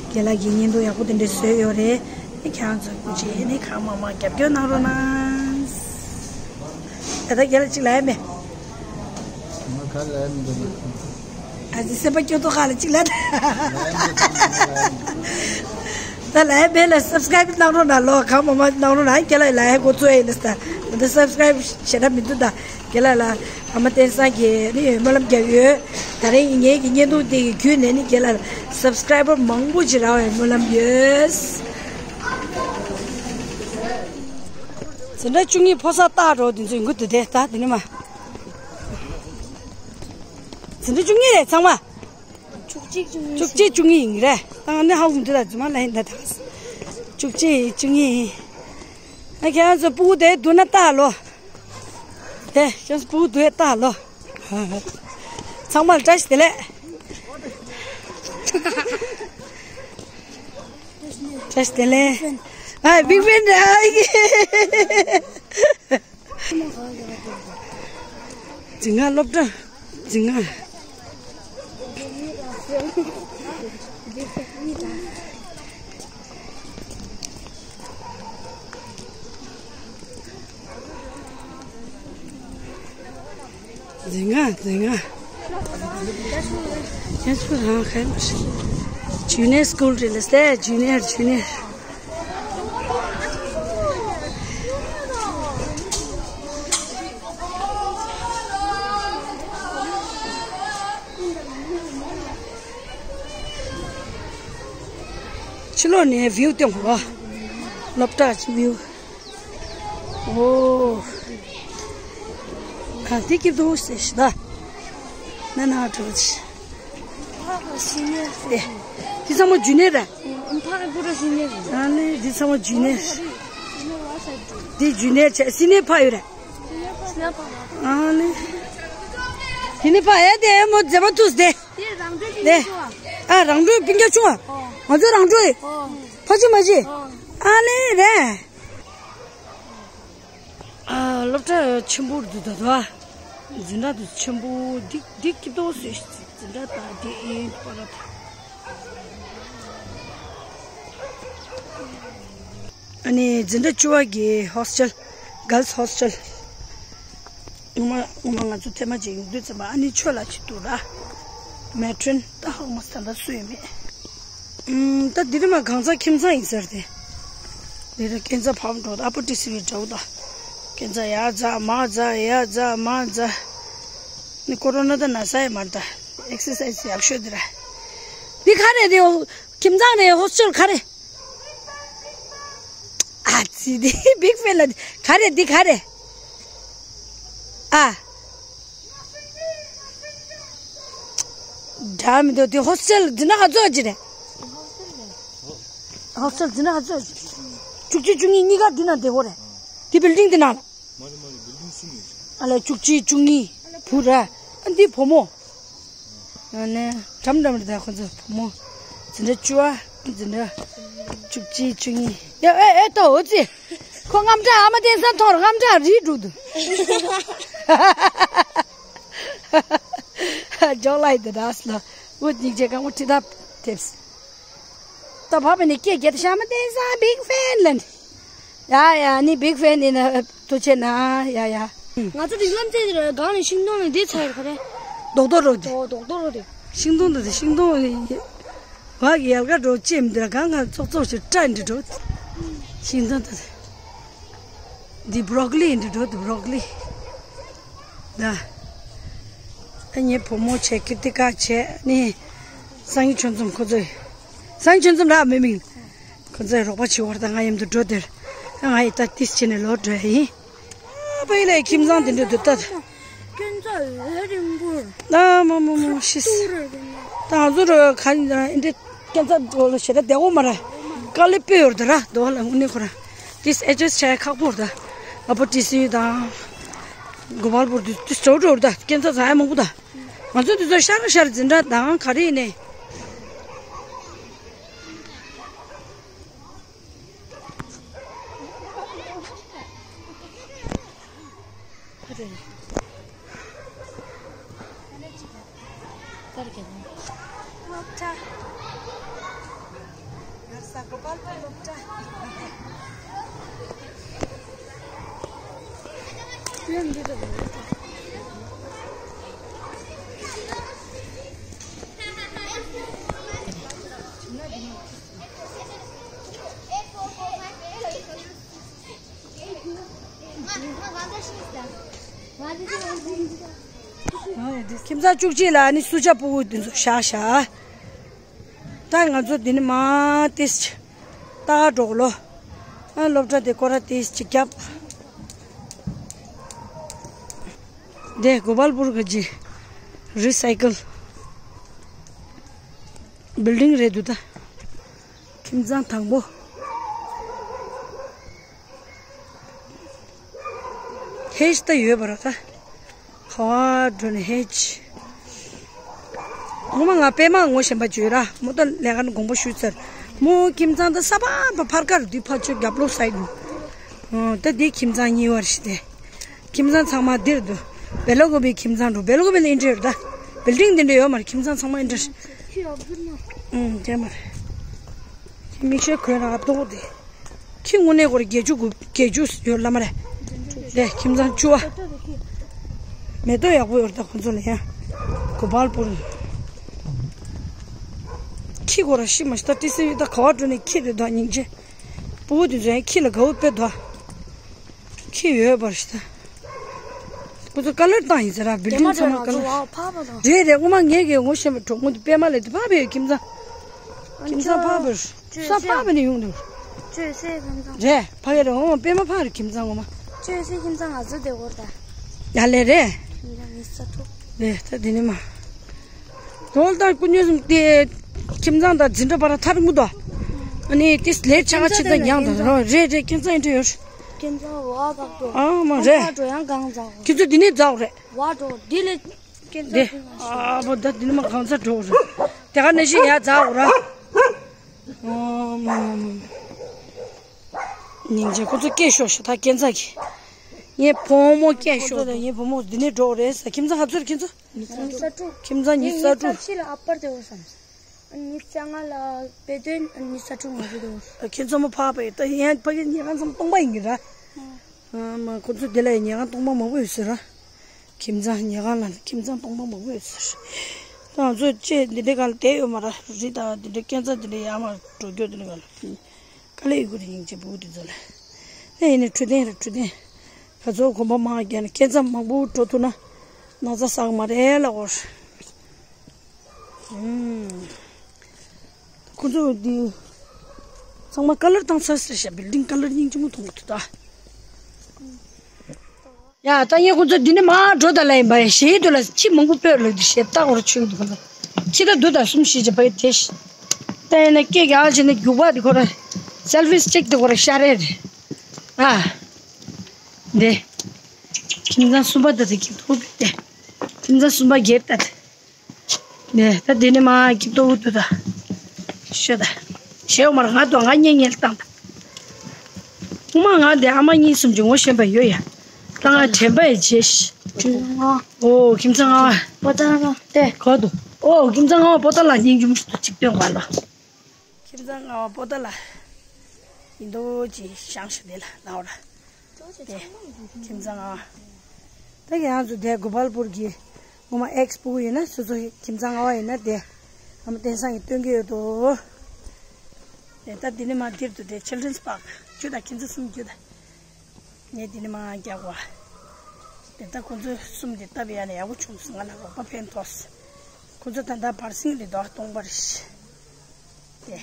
རྒན་ལགས་ཀྱི་བརྙན་ཐུང་ཡག་པོ་དེ་འདྲ་བཟོས་ཡོད་རེད། ཨ་ནི་ཁྱེད་རང་ཚོ་སྐུ་མཁྱེན་ཨ་ནི་གང་མང་མང་རྒྱབ་སྐྱོར་གནང་རོགས་གནང་། ད་ལྟ་རྒན་ལགས་གཅིག་ལབ་ཡ་མེད། ང་ག་ལ་ཡ་མི་འདུག་ཨ་ཙི་སེམས་པ་སྐྱོ་ཏོ་ཁ་ལ་གཅིག་ལ། ད་ལ་ཡ་བེ་ལ་སབ་སི་ཀ་རེབ་གནང་རོགས་གནང་ལོ། གང་མང་མང་གནང་རོགས་གནང་། རྒན་ལགས་ལ་ཡ་འགོ་ཚུགས་ཡིན་ལ་ས། ད་སབ་སི་ཀ་རེབ་ཞེ་དྲག་མི་འདུག་ད་རྒན་ལགས་ལ་ཨ་མ་བསྟན་བཟང་གིས་ནི་སྨོན་ལམ་རྒྱག་ཡོད། ད་རེས་ངེད་ཀྱི་བརྙན་ཐུང་དེ་གི་བརྒྱུད་ནས་ནི་རྒན་ལགས་ལ་སབ་སི་ཀ་རེ་བར་མང་པོ་ཅིག་རག་པའི་སྨོན་ལམ་ཡོད། འཛིན་གྲྭ་བཅུ་གཉིས་ཕོ་གསར་སྟག་འགྲོ་དེ་ཚོ་ཡིན་གི་འདུག་དེ་ད་དེ་ནི་མ། འཛིན་གྲྭ་བཅུ་གཉིས་རེད་ཚང་མ། བཅུ་གཅིག་བཅུ་གཉིས། བཅུ་གཅིག་བཅུ་གཉིས་ཡིན་གི་རེད། ད་ང་ནི་ཧ་གོ་མི་འདུག་ད་རྫུན་མ་ལབ་ཡིན་ད་ད། བཅུ་གཅིག་བཅུ་གཉིས་ཡིན། ཨ་ཁྱེད་རང་ཚོ་སྤུ་གུ་དེ་སྡུག་ན་ལྟ་ལོ། དེ་ཁྱེད་རང་ཚོ་སྤུ་གུ་སྡུག་ཡ་ལྟ་ལོ། ཚང་མ་ལ་བཀྲ་ཤིས་བདེ་ལེགས། བཀྲ་ཤིས་བདེ་ལེགས། ཨ་བིག་ཕེན་རེད། འཛིན་ཁང་སློབ་གྲྭ་འཛིན་ཁང་། འཛིན་ཁང་འཛིན་ཁང་། ཁྱེད་ཚོ་རང་ཁ་ཇུ་ནི་ཡར་སྐུལ་རེད་ལ་སྟེ། ཇུ་ནི་ཡར་ཇུ་ནི་ཡར། ཕྱི་ལོགས་ནས་བིའུ་སྟོན་གོ། སློབ་གྲྭ་གི་བིའུ། ཨོ། ཨ་འདི་སྐྱིད་པོ་ཟེར་ཤི་ད། ན་ན་གྲོ་ཆི། ཕག་སི་ནི་ཡར། དེ། འདི་ཚང་མ་ཇུ་ནི་ཡར་རེད། ཕག་པུ་ར་སི་ནི་ཡར་རེད། ཨ་ནི་འདི་ཚང་མ་ཇུ་ནི་ཡར། འདི་ཇུ་ནི་ཡར་བྱས། སི་ནི་ཡར་ཕག་ཡོད་རེད། ཨ་ནི། དེ་ནི་ཕག་ཡ་དེ་མོ་མཛེས་མ་ཐུག་སྟེ། དེ་རང་གྲོལ་དེ། ཨ་རང་གྲོལ་སྤུན་ཀྱག་ཆུང་བ། ཨོ། ང་ཚོ་རང་གྲོལ་ཡིན། ཨོ། ཕ་ཆུ་མ་ཆི། ཨོ། ཨ་ལེ་རེད། ཨ་སློབ་གྲྭ་ཆེན་པོ་འདུག་ད་དོ། འཛིན་གྲྭ་འདི་ཆེན་པོ་འདི་འདི་སྐྱིད་པོ་ཟེར། འཛིན་གྲྭ་དང་འདི་ཨེ་པ་ར་ད། ཨ་ནི་འཛིན་གྲྭ་བཅུ་པ་གི་ཧོ་སི་ཊལ། གརལ་སི་ཧོ་སི་ཊལ། ངོ་མ་ངོ་མ་ང་ཚོ་ཐེངས་མ་གཅིག་ཡོང་དུས་ཙམ་པ་ཨ་ནི་ཆོས་ལ་ཅིག་འདུག་ར། མེ་ཊོན་ད་ཧོ་མོ་ས་ད་སུ་ཡོད་མེད། ཨུམ། ད་འདི་རི་མ་གང་ཚ་ཁྱིམ་ཚང་ཡིན་ཟེར་ཏེ། འདི་ར་སྐྱེན་ཚ་ཕབ་འགྲོ་ད་ཨ་པོ་ཏི་སི་བི་འདྲ་བོ་ད། སྐྱེན་ཚ་ཡ་ཛ་མ་ཛ་ཡ་ཛ་མ་ཛ། ནི་ཀོ་རོ་ན་ད་ན་ས་ཡ་མ་ད། ཨེག་སར་སའི་ཛི་ཡག་ཤོས་འདི་ར། འདི་ག་རེ་རེད། ཁྱིམ་ཚང་རེད། ཧོ་སི་ཊལ་ག་རེ། ཨ་ཙི་དེ་བིག་ཕེན་ལ་ག་རེ་འདི་ག་རེ། ཨ། འདྲ་མི་འདུག་དེ་ཧོ་སི་ཊལ་འཛིན་གྲྭ་ག་ཚོད་ཅིག་རེད། ཧོ་སི་ཊལ་འཛིན་གྲྭ་ག་ཚོད་ཅིག་བཅུ་གཅིག་བཅུ་གཉིས་གཉིས་ཀ་འདི་ན་བསྡད་ཡོད་རེད། དེ་བིལ་ཌིང་འདི་ནང་ལ། མ་རེད་མ་རེད། བིལ་ཌིང་གསུམ་ཡོད་ཅིག་ཨ་ལས་བཅུ་གཅིག་བཅུ་གཉིས་བུ་ར། ཨ་འདི་བུ་མོ། ཨ་ནི་འགྲམ་འགྲམ་རེད་ད་ཁོ་ཚོ་བུ་མོ། འཛིན་གྲྭ་བཅུ་པ། འཛིན་གྲྭ་བཅུ་གཅིག་བཅུ་གཉིས། ཡ་ཨེ་ཨེ་ཏོ་འོ་ཙི། ཁོ་རྔམ་དྲག་ཨ་མ་བསྟན་བཟང་མཐོང་ར་རྔམ་དྲག་རིལ་འགྲོ་འདུག་ཇོག་ལ་ཡི་དེ་ར་སླ། འུ་གཉིས་ཆེ་གང་འུ་ཁྲི་ཐབ་ཐེབས། ད་བབ་ནི་སྐད་རྒྱལ་ཤ་མ་བསྟན་བཟང་བིག་ཕེན་ལན། ཡ་ཡ་ནི་བིག་ཕེན་ཡིན་ན་ཐུགས་ཆེ་ན་ཡ་ཡ། ང་ཚོ་རིགས་ལམ་རྩེ་དེ་ར་སྒང་ནས་ཤིང་སྡོང་ནས་བསྡད་ཚར་ཡོད་ག་རེ། རྡོག་རྡོག་རོ་དེ། རྡོག་རྡོག་རྡོག་རོ་དེ། ཤིང་སྡོང་དེ་ཤིང་སྡོང་ནི། བག་གི་ཡལ་ག་འགྲོ་ཅེམ་དེ་ལ་གང་གང་ཙོག་ཙོག་ཞིག་སྐྲ་འདི་འགྲོ། ཤིང་སྡོང་དེ། འདི་བྷྲོ་ཀོ་ལི་འདི་འགྲོ་འདི་བྷྲོ་ཀོ་ལི། ད། ཨ་ངའི་བུ་མོ་བྱས་ཀིརྟི་ཀ་བྱས་ནི། སང་ཉིན་ཆུ་འཛོམས་ཁོ་ཚོས། སང་ཉིན་ཆུ་འཛོམས་རག་མི་མིན། ཁོ་ཚོས་རོགས་པ་བྱེད་བར་ད་ང་མཉམ་དུ་འགྲོ་དེར། ང་ཡི་ད་ཏིས་བྱས་ནས་ལོག་འགྲོ་ཡ་ཡིན། ཨ་ཕ་ཡི་ལ་ཁྱིམ་ཚང་དེ་འདྲ་འདུག་ད། སྐྱོན་ཚ་འོད་རིང་པོར། ཨ་མ་མ་མ་ཤིས། ཏུ་རེ་རེ་མ། ད་ང་ཚོ་ར་ག་ནི་འདི་སྐྱོན་ཚ་འགྲོ་ལ་ཞེ་ད་བདེ་བོ་མ་ར། དཀའ་ལས་དཔེ་ཡོད་ད་ར་དོ་ལ་དངོས་གནས་ཁོ་ར། ཏིས་ཨེ་ཇེ་སི་ཊི་བྱ་ཡ་ཁག་པོ་ད། ཨ་ཕ་ཏི་སི་དང་། གོ་པལ་པུར་དུ་ཏིས་འགྲོ་འགྲོ་ད་སྐྱོན་ཚ་ཚ་ཡ་མང་པོ་ད། ང་ཚོ་འདི་ཚོ་ཤར་ཤར་འཛིན་གྲྭ་དང་ག་རེ་ཡིན་ནས། སློབ་གྲྭ། ཡར་ས་གོ་པལ་པུར་སློབ་གྲྭ། ཁྱིམ་ཚང་བཅུ་གཅིག་ལ་ནི་སུ་ཇ་ཕྲུ་གུ་འདི་ཚོ་བཞག་བཞག་ད་ང་ཚོ་འདི་ནི་མ་ཏིས་ཏག་འགྲོ་ལོ། ཨ་སློབ་གྲྭ་དེ་སྐོར་ར་ཏིས་ཅིག་རྒྱབ། འདི་གོ་པལ་པུར་གྱི་རི་སའི་ཀལ་བིལ་ཌིང་རེད་འདུག་ད། ཁྱིམ་ཚང་དང་པོ། ཧེ་ཇི་ད་ཡོད་པ་ར་ད། ཁ་བ་འགྲོ་ནས་ཧེ་ཇི། ངོ་མ་ང་པད་མ་ངོ་ཤེས་པ་བརྗོད་ར་མོ་ད་ལས་ཀ་ནི་དགོངས་པ་ཞུས་ཚར། མོ་ཁྱིམ་ཚང་ད་ས་ཕག་པ་ཕར་ཁར་དུས་ཕར་ཆོས་རྒྱབ་ལོག་སའི་ཌི་ནི། ད་འདི་ཁྱིམ་ཚང་གཉིས་པ་རེད་ཤི་དེ། ཁྱིམ་ཚང་ཚང་མ་འདིར་འདུག་བེ་ལ་ཀོ་བི་ཁྱིམ་ཚང་འགྲོ་བེ་ལ་ཀོ་བི་ལ་ཨིན་ཊི་རེ་ཡོད་ད། བིལ་ཌིང་འདི་འདྲ་ཡོད་མ་རེད་ཁྱིམ་ཚང་ཚང་མ་ཨིན་ཊི་རེ། ཨུམ་དེ་མ་རེད། ཁྱི་མིག་ཤེལ་གོན་ར་ལྟོགས་དེ། ཁྱི་དངོས་གནས་སྐོར་བརྒྱད་ཅུ་དགུ་བརྒྱད་ཅུ་ཡོད་ལ་མ་རེད། དེ་ཁྱིམ་ཚང་བཅུ་བ། མེ་ཏོག་ཡག་པོ་ཡོད་རེད་ད་ཁོང་ཚོ་ལ་ཡང་། གོ་པལ་པུར། ཁྱི་སྐོར་ར་ཤི་མ་ཤི་ད་ཏི་སི་ཡོད་ད་ག་བ་འགྲོ་ནས་ཁྱི་རེད་ད་སྙིང་རྗེ། ཕྲུ་གུ་དེ་ཚོ་ཡང་ཁྱི་ལ་དགའ་བོ་དཔེ་ད། ཁྱི་ཡོད་པར་ཞིག་ད། ཁོ་ཚོ་ཀ་ལར་བཏང་ཡིན་ཟེར་ར་བིལ་ཌིང་ཚང་མ་ཀ་ལར། རེད་རེད་དབུ་མ་ངས་ཀྱི་ངོ་ཤེས་པའི་གྲོགས་མོ་དེ་པད་མ་ལས་དེ་ཕ་བས་ཁྱིམ་ཚང་། ཁྱིམ་ཚང་ཕ་བས། ས་ཕ་བས་ནས་ཡོང་འདུག་ཅོས་སེ་ཁྱིམ་ཚང་། རེད་ཕ་གི་རེད་འོང་པད་མ་ཕ་རེད་ཁྱིམ་ཚང་ངོ་མ། ཅོས་སེ་ཁྱིམ་ཚང་ང་ཚོ་དེ་གོར་ད། ཡ་ལས་རེད། ཉི་ས་དྲུག་རེད་ད་དེ་ནས་མ། དོལ་དང་ཀུ་ཉོས་སུམ་དེ། ཁྱིམ་ཚང་དང་འཛིན་གྲྭ་བར་ཐར་མུ་དོ། ཨ་ནི་དེ་ལས་ཆ་ག་ཆེ་ད་ཉང་དང་རོ་རེད་རེད་ཁྱིམ་ཚང་ཡིན་འདྲ་ཡོད། ཁྱིམ་ཚང་བ་བག་ཏོ། ཨ་མ་རེད། ཁ་འགྲོ་ཡང་གང་ཚ་གོ། ཁྱེད་ཚོ་འདི་ནས་འཛག་རེད། བ་འགྲོ་འདི་ལས། ཁྱེད་ཚོ་འདི། ཨ་བོ་ད་འདི་ནས་མ་གང་ཚ་འགྲོ་རེད། དེ་ག་ནས་ཤི་ཡ་འཛག་ར། ཨ་མ་མ་མ། སྙིང་རྗེ་ཁོ་ཚོ་སྐད་ཤོར་ཤོར་ད་ཁྱེད་ཚ་གི། ངའི་བུ་མོ་སྐད་ཤོར་ངའི་བུ་མོ་འདི་ནས་འགྲོ་རེད་ས་ཁྱིམ་ཚང་ཧབ་ཚུར་ཁྱེད་ཚོ། ཉི་ས་དྲུག་ཁྱིམ་ཚང་ཉི་ས་དྲུག་ཉི་ས་ཕྱི་ལ་ཨ་པར་དེ་འོ་བསམ། ཉི་ཤུ་རྩ་ལྔ་ལ་དཔེ་སྟོན་ཉི་ཤུ་རྩ་དྲུག་ང་ཚོ་དེ་འོ། ཁྱེད་ཚོ་མོ་ཕག་པ་ཡིན་ད་ཡང་ཕ་གི་ཉེ་གང་ཚང་སྟོང་པ་ཡིན་གི་ར། ཨ་མ་ཁོ་ཚོ་དེ་ལ་ཡང་ཉེ་གང་སྟོང་པ་མང་པོ་ཡོད་ཟེར་ར། ཁྱིམ་ཚང་ཉེ་གང་ལ་ཁྱིམ་ཚང་སྟོང་པ་མང་པོ་ཡོད་ཟེར། ད་ང་ཚོ་ཅེ་འདི་འདྲའི་གང་ལ་བསྡད་ཡོད་མ་ར་རི་དང་འདི་འདྲའི་སྐས་འཛེག་འདི་འདྲའི་ཡར་མར་འགྲོ་རྒྱུ་འདི་འདྲའི་གང་ལ། དཀའ་ལས་ཡོད་ཀྱི་རེད་སྙིང་རྗེ་བུ་དེ་ཚོ་ལ། ཨེ་ཡིན་ནའི་འཕྲོད་བསྟེན་རེད་འཕྲོད་བསྟེན། ཁ་ཚོ་གོམ་པ་མང་བརྒྱབ་ནས་སྐས་འཛེག་མང་པོ་འགྲོ་ཐུབ་ན། ན་ཚ་ཟ་གི་མ་རེད་ལ་འོར། ཁོ་ཚོ་འདི། ཚང་མ་ཀ་ལར་བཏང་ཚར་ཟེར་ཤག་བིལ་ཌིང་ཀ་ལར་སྙིང་རྗེ་མོ་མཐོང་གི་འདུག་ད། ཡ་ད་ངས་ཁོ་ཚོ་འདི་ནས་མར་འགྲོ་ད་ལ་ཡིན་པ་ཡ་ཞེ་ཡི་དུ་ལ་ཁྱི་མང་པོ་སྤོས་ལ་འདི་ཞེ་ལྟ་བར་ཆོས་འདུག་ག་ཁྱི་ད་འདུག་ད་གསུམ་བཞི་བྱས་པ་ཡི་དེ་ཤི། ད་ཡིན་ན་སྐད་རྒྱག་བྱས་ནས་རྒྱུག་པ་འདི་ཁོ་ར་སེལ་ཕི་སི་ཊིག་འདི་ཁོ་ར་ཤ་རེད། ཨ། འདི། ཁྱིམ་ཚང་གསུམ་པ་ད་དེ་ཁྱི་ཐུག་གི་དེ། ཁྱིམ་ཚང་གསུམ་པ་སྒེར་ད་དེ། ནས་ད་དེ་ནས་མ་ཀི་ཏོ་འུ་ཏུ་ད། ཤོད་ད། ཞེའོ་མར་ང་དོ་ང་ཉེ་ཉེ་ལ་བཏང་ད། ཨུ་མ་ང་དེ་ཨ་མ་གཉིས་གསུམ་གྱི་ངོ་ཤེས་པ་ཡོད་ཡ། ད་ང་དྲན་པ་ཡི་བྱེད་ཤི། ཁྱིམ་ཚང་ང་། ཨོ་ཁྱིམ་ཚང་ང་། པོ་ཏ་ལ་དེ། གོ་དུ། ཨོ་ཁྱིམ་ཚང་ང་པོ་ཏ་ལ་སྙིང་རྗེ་མོ་ཞིག་ཏུ་ཅིག་སྟོན་ག་ལ། ཁྱིམ་ཚང་ང་པོ་ཏ་ལ། ཡིན་དོ་ཅི་ཤང་ཤི་དེ་ལ་ལའོ་ར། དེ། ཁྱིམ་ཚང་ང་། ད་གི་ང་ཚོ་དེ་གོ་པལ་པུར་གྱི། ངོ་མ་ཨེགས་ཕྲུ་གུ་ཡིན་ན་སོ་སོ་ཁྱིམ་ཚང་ལྔ་པ་ཡིན་ན་དེ་ཨ་མ་བསྟན་བཟང་གིས་སྟོན་གྱི་ཡོད་དོ། དེ་ད་འདི་ནས་མར་འདིར་དུ་དེ་ཆིལ་ཌྲན་སི་པཱག་རྒྱུགས་དང་། ཁྱེད་ཚོ་གསུམ་རྒྱུགས་དང་། ངས་འདི་ནས་མར་རྒྱག་པ། དེ་ད་ཁོ་ཚོ་གསུམ་དེ་སྟབས་ཡག་ནས་ཡག་པོ་བྱུང་སོང་། ང་ལ་རོགས་པ་ཕན་ཐོགས། ཁོ་ཚོ་ད་ལྟ་བར་སེང་རེད་འདུག་སྟོང་པ་རེད། དེ།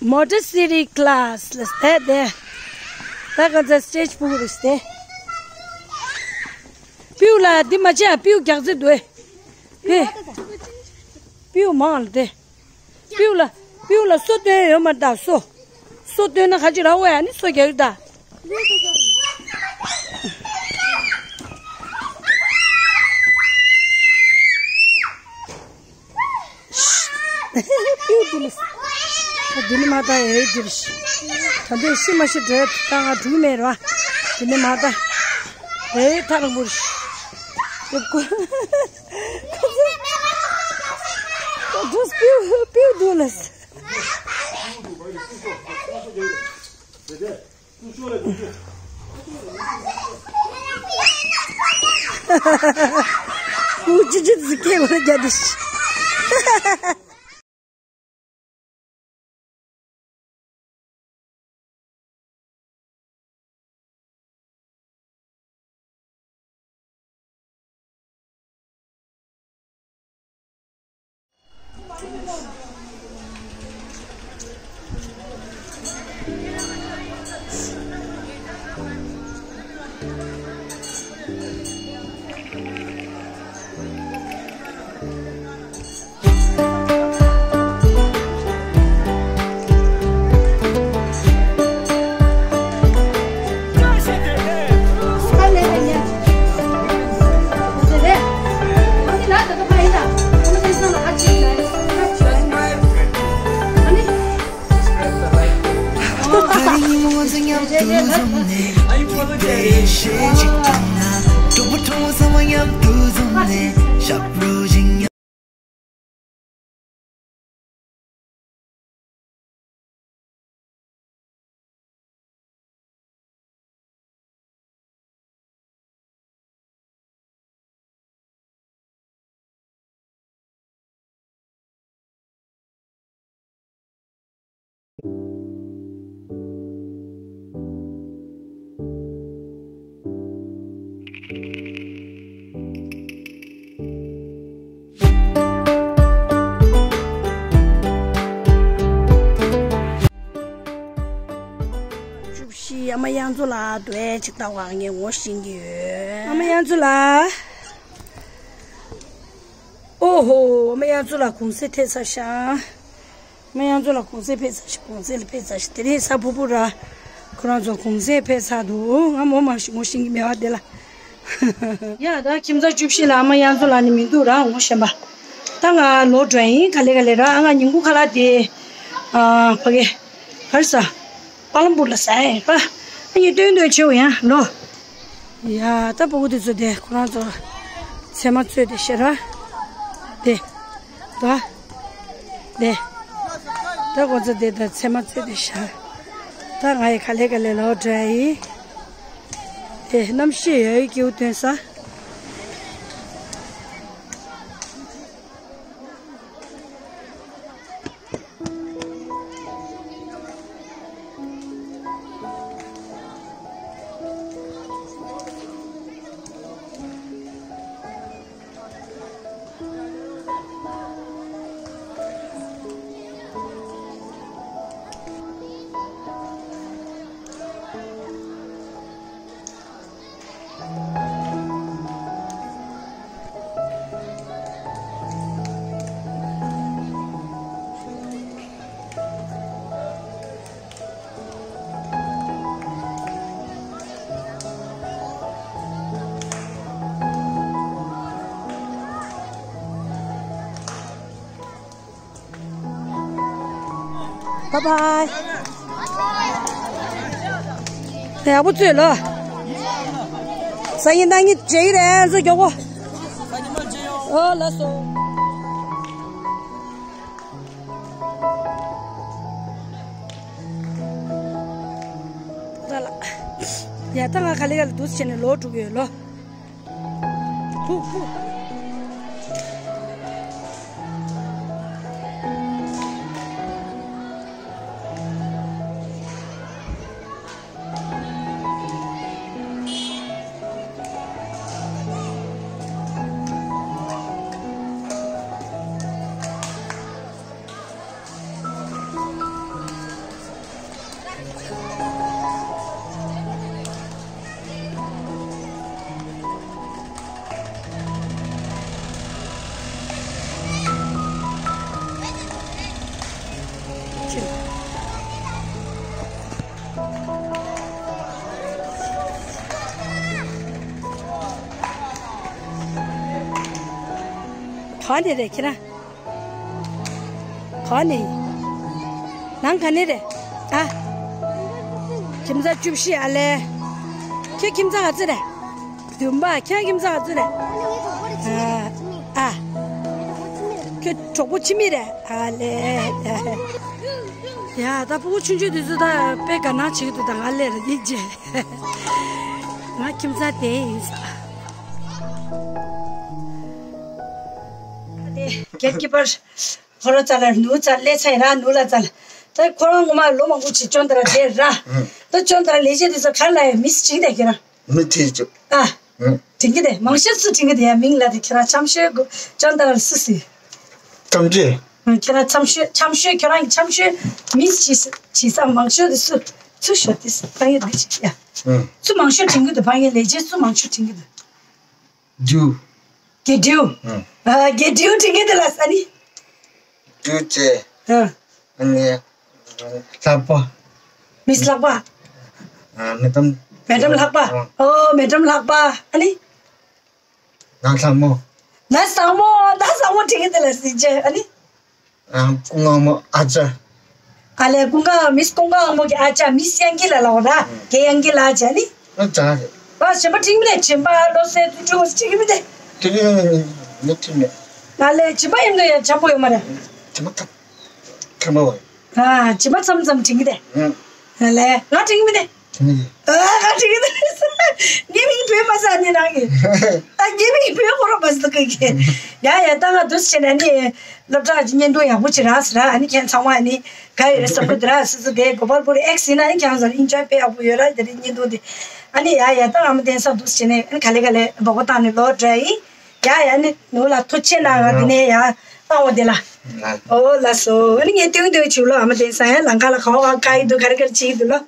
Montessori class ལ་བལྟས་ཏེ། ད་ག་ཚ་སི་ཊེ་ཇི་ཕྲུ་གུ་རེད་དེ། སྤྲེའུ་ལ་འདི་མ་བྱས། སྤྲེའུ་རྒྱག་རྩེ་འདུག་ཨེ། སྤྲེའུ་མང་ལ་དེ། སྤྲེའུ་ལ། སྤྲེའུ་ལ་སོ་སྟོན་ཡོད་མ་རེད་ད། སོ། སོ་སྟོན་ན་ག་ཅི་ར་བ་ཡ་ནི་སོ་རྒྱག་གི་ད། སྤྲེའུ་འདི་ལ། ད་འདི་ནི་མ་ད་ཨེ་འདི་ལ། ད་འདི་ཤི་མ་ཤི་འདྲེ་ད་ང་འགྲིག་མེད་ར། འདི་ནི་མ་ད་ཨེ་ཐག་རིང་པོ་རེད། ཁོ་ཚོ། ད་སྤྲེའུ་སྤྲེའུ་འདུག་ལ། ཀུ་ཅི་ཅི་ཟིག་སྐད་བར་རྒྱག་དེ། བཅུ་བཞི། ཨ་མ་གཡང་མཚོ་ལགས་འདུག་ཨེ། ཅིག་ལྟ་བ་ངས་ངོ་ཤེས་ཀྱི་ཡོད། ཨ་མ་གཡང་མཚོ་ལགས། ཨོ་ཧོ། ཨ་མ་གཡང་མཚོ་ལགས་གུང་སེང་ཐེབས་ཚར་ཤག་ཨ་མ་གཡང་མཚོ་ལགས་གུང་སེང་ཕེབས་ཚར་ཤག་གུང་སེང་ལ་ཕེབས་ཚར་ཤག་དེ་རིང་གཟའ་ཕུར་བུ་ར། ཁོ་རང་ཚོ་གུང་སེང་ཕེབས་ཚར་འདུག་ང་མོ་མ་ཞིག་ངོ་ཤེས་ཀྱི་མེད་པ་དེ་ལ། ཡ་ད་ཁྱིམ་ཚང་བཅུ་བཞི་ལ་ཨ་མ་གཡང་མཚོ་ལགས་ནི་མི་འདུག་ར། ངོ་ཤེས་པ། ད་ང་ལོག་འགྲོ་ཡིན། ག་ལེ་ག་ལེ་ར། ཨ་ང་ཉིན་གུང་ཁ་ལག་དེ། ཨ་ཕ་གི། ག་རེ་ཟ། པ་ལམ་པུར་ལ་ཟ་ཡིན་པ། ཨ་ཡིན་སྟོན་སྟོན་བྱེད་འོ་ཡ་ལོ། ཡ་ད་ཕྲུ་གུ་དེ་ཚོ་དེ་ཁོ་རང་ཚོ་ཚལ་མ་བཙོས་དེ་ཤེས་ར། དེ། ད། དེ། ད་ཁོ་ཚོ་དེ་ད་ཚལ་མ་བཙོས་དེ་ཤ། ད་ང་ཡི་ག་ལེ་ག་ལེ་ལོག་འགྲོ་ཡ་ཡིན། དེ་གནམ་གཤིས་ཡ་ཡི་སྐྱིད་པོ་སྟོན་ས། Bye bye. ཡག་པོ་བཙོས་ལོ། སང་ཉིན་གནངས་ཉིན་མཇལ་གྱི་རེད། ཚོ་མགྱོགས་པོ། ཨོ་ལགས་སོ། ཡ་ད་ང་ག་ལེ་ག་ལེ་འདུག་བྱས་ནས་ལོག་འགྲོ་གི་ཡོད་ལོ། ཧུ་ཧུ། ག་ནས་རེད་ཁྱེད་རང་། ག་ནས་ཡིན། ནང་ག་ནས་རེད། ཨ། ཁྱིམ་ཚང་བཅུ་བཞི་ཨ་ལེ། ཁྱེད་ཁྱིམ་ཚང་ག་ཚོད་རེད། བདུན་པ། ཁྱེད་ཁྱིམ་ཚང་ག་ཚོད་རེད། ཨ། ཨ། ཁྱོད་གྲོགས་པོ་འཆི་མེད་རེད། ཨ་ལེ། ཡ་ད་ཕྲུ་གུ་ཆུང་ཆུང་དེ་ཚོ་ད་དཔེ་དགའ་སྣང་བྱེད་ཀྱི་འདུག་ད་ང་སླེབས་རེད་ཡིན་རྗེས། ང་ཁྱིམ་ཚང་དེ་ཡིན་ས། ཨ་ནི་གེཊ་ཀི་པར་ཁོ་རང་རྩ་ལ་ནུ་རྩ་ལས་ཚ་ཡི་ར་ནུ་ལ་རྩ་ལ། ད་ཁོ་རང་ངོ་མ་ལོ་མང་པོ་ཅིག་ཅོན་ཏ་ར་བསྡད་ར། ད་ཅོན་ཏ་ར་ལས་བྱེད་དེ་ཚོ་ག་ལ་ཡ་མིས་བྱེད་དེ་ཁྱེད་རང་། མི་ཁྲིད་ཅོ། ཨ། ཨ། དྲན་གྱི་དེ་མང་ཤོས་སུ་དྲན་གྱི་དེ་ཡ་མིང་ལ་དེ་ཁྱེད་རང་འཆམ་ཤོས་གོ་ཅོན་ཏ་ར་སུ་སི། ཐམས་ཅད། ཁྱེད་རང་འཆམ་ཤོས་འཆམ་ཤོས་ཁྱེད་རང་གི་འཆམ་ཤོས་མིས་བྱེད་ས་མང་ཤོས་དེ་སུ་ཚུ་ཤོད་དེ་སུ་ཕ་ཡི་འདི་བྱེད་ཀྱི་ཡ། ཨ། སུ་མང་ཤོས་དྲན་གྱི་དེ་ཕ་ཡི་ལས་བྱེད་སུ་མང་ཤོས་དྲན་གྱི་དེ། རྒྱུ། དགེ་སྒྲུབ། ཨ། དགེ་སྒྲུབ་དྲན་གྱི་འདུག་ལ་ས་ནི། སྒྲུབ་བྱེད། ཨ། ཨ་ནི། ལྷག་པ། མིས་ལྷག་པ། ཨ། མེ་ཏམ། མེ་ཏམ་ལྷག་པ། ཨ། ཨོ་མེ་ཏམ་ལྷག་པ། ཨ་ནི། ན་བཟང་མོ། ན་བཟང་མོ་ན་བཟང་མོ་དྲན་གྱི་འདུག་ལ་སི་ཅེ་ཨ་ནི། ཨ། ཀུན་དགའ་མོ་ཨ་ཅག་ཨ་ལས་ཀུན་དགའ་མིས་ཀུན་དགའ་མོ་གི་ཨ་ཅག་མིས་དབྱངས་སྐྱིད་ལ་ལབ་ར། ཨ། དགེ་དབྱངས་སྐྱིད་ལ་ཨ་ཅག་ནི། ཨ་ཅག་རེད། ཨ་གཞན་པ་དྲན་མི་འདུག་གཞན་པ་བློ་གསལ་དུད་འགྲོ་དྲན་མི་འདུག་དེ་གི་ངས་དྲན་མེད། ཨ་ལས་གཞན་པ་ཡིན་ན་ཡང་འཇམ་པོ་ཡོད་མ་རེད། དྲན་མ་ཐུབ། མཁན་པོ་བ། ཨ་གཞན་པ་མཚམས་མཚམས་དྲན་གྱི་འདུག་ཨ་ལས་ང་དྲན་མི་འདུག་ཨ་ང་དྲན་གྱི་འདུག་ངའི་མིང་བོས་མ་ཟ་ནི་རང་གི། ཨ་ངའི་མིང་བོས་ཁོ་རང་མ་ཟ་གི་གི། ཡ་ཡ་ད་ང་འདུག་སེ་བྱས་ནས་ནི། སློབ་གྲྭ་གི་བརྙན་ཐུང་ཡག་པོ་ཅིག་རག་སོང་ར། ཨ་ནི་ཁྱེད་ཚང་མ་ནི་ག་ཡོད་རེད་བསམ་གི་འདུག་ར། སོ་སོ་དེ་གོ་པལ་པུར་ཨེགས་ཡིན་ན་ནི་ཁྱེད་ཚོ་ཨིན་ཇོའི་དཔེ་ཡག་པོ་ཡོད་ར། དེ་རིང་བརྙན་ཐུང་དེ། ཨ་ནི་ཡ་ཡ་ད་ཨ་མ་བསྟན་སང་འདུག་སེ་བྱས་ནས་ཨ་ནི་ག་ལེ་ག་ལེ་སྦག་སྦག་བཏང་ནས་ལོག་འགྲོ་ཡིན། ཡ་ཡ་ནི་ནུ་ལ་ཐུགས་རྗེ་གནང་ར། དེ་ནས་ཡ་བཏང་བ་དེ་ལ། ཨོ་ལགས་སོ། ཨ་ནི་ངས་སྟོན་སྟོན་བྱུག་ལོ། ཨ་མ་བསྟན་སང་ཡ་ལམ་ཁ་ལ་ག་བ་ག་ག་ཡི་འདུག་ག་རེ་ག་རེ་བྱེད་ཀྱི་འདུག་ལོ།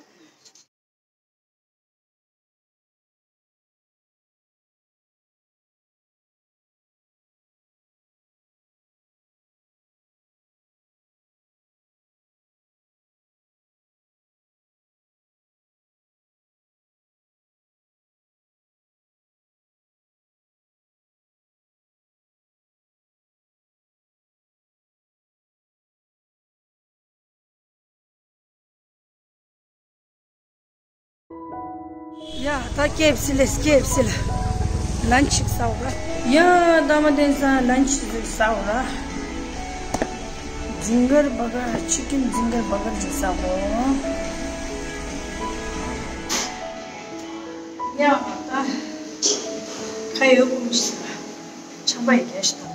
ཡ་ད་ཀེ་ཨེཕ་སི་ལས་ཀེ་ཨེཕ་སི་ལ་ལན་ཅི་ཟ་འོ་ར། ཡ་ད་མ་བསྟན་སང་ལན་ཅི་ཟིག་ཟ་འོ་ར། ཛིང་གར་བྷར་གར་ཅི་ཀིན་ཛིང་གར་བྷར་གར་ཅིག་ཟ་འོ། ཡ་ད་ཁ་ཡོད་གོམས་ཤིག་ཆམ་པ་ཡི་རྒྱལ་ཞིག་ད།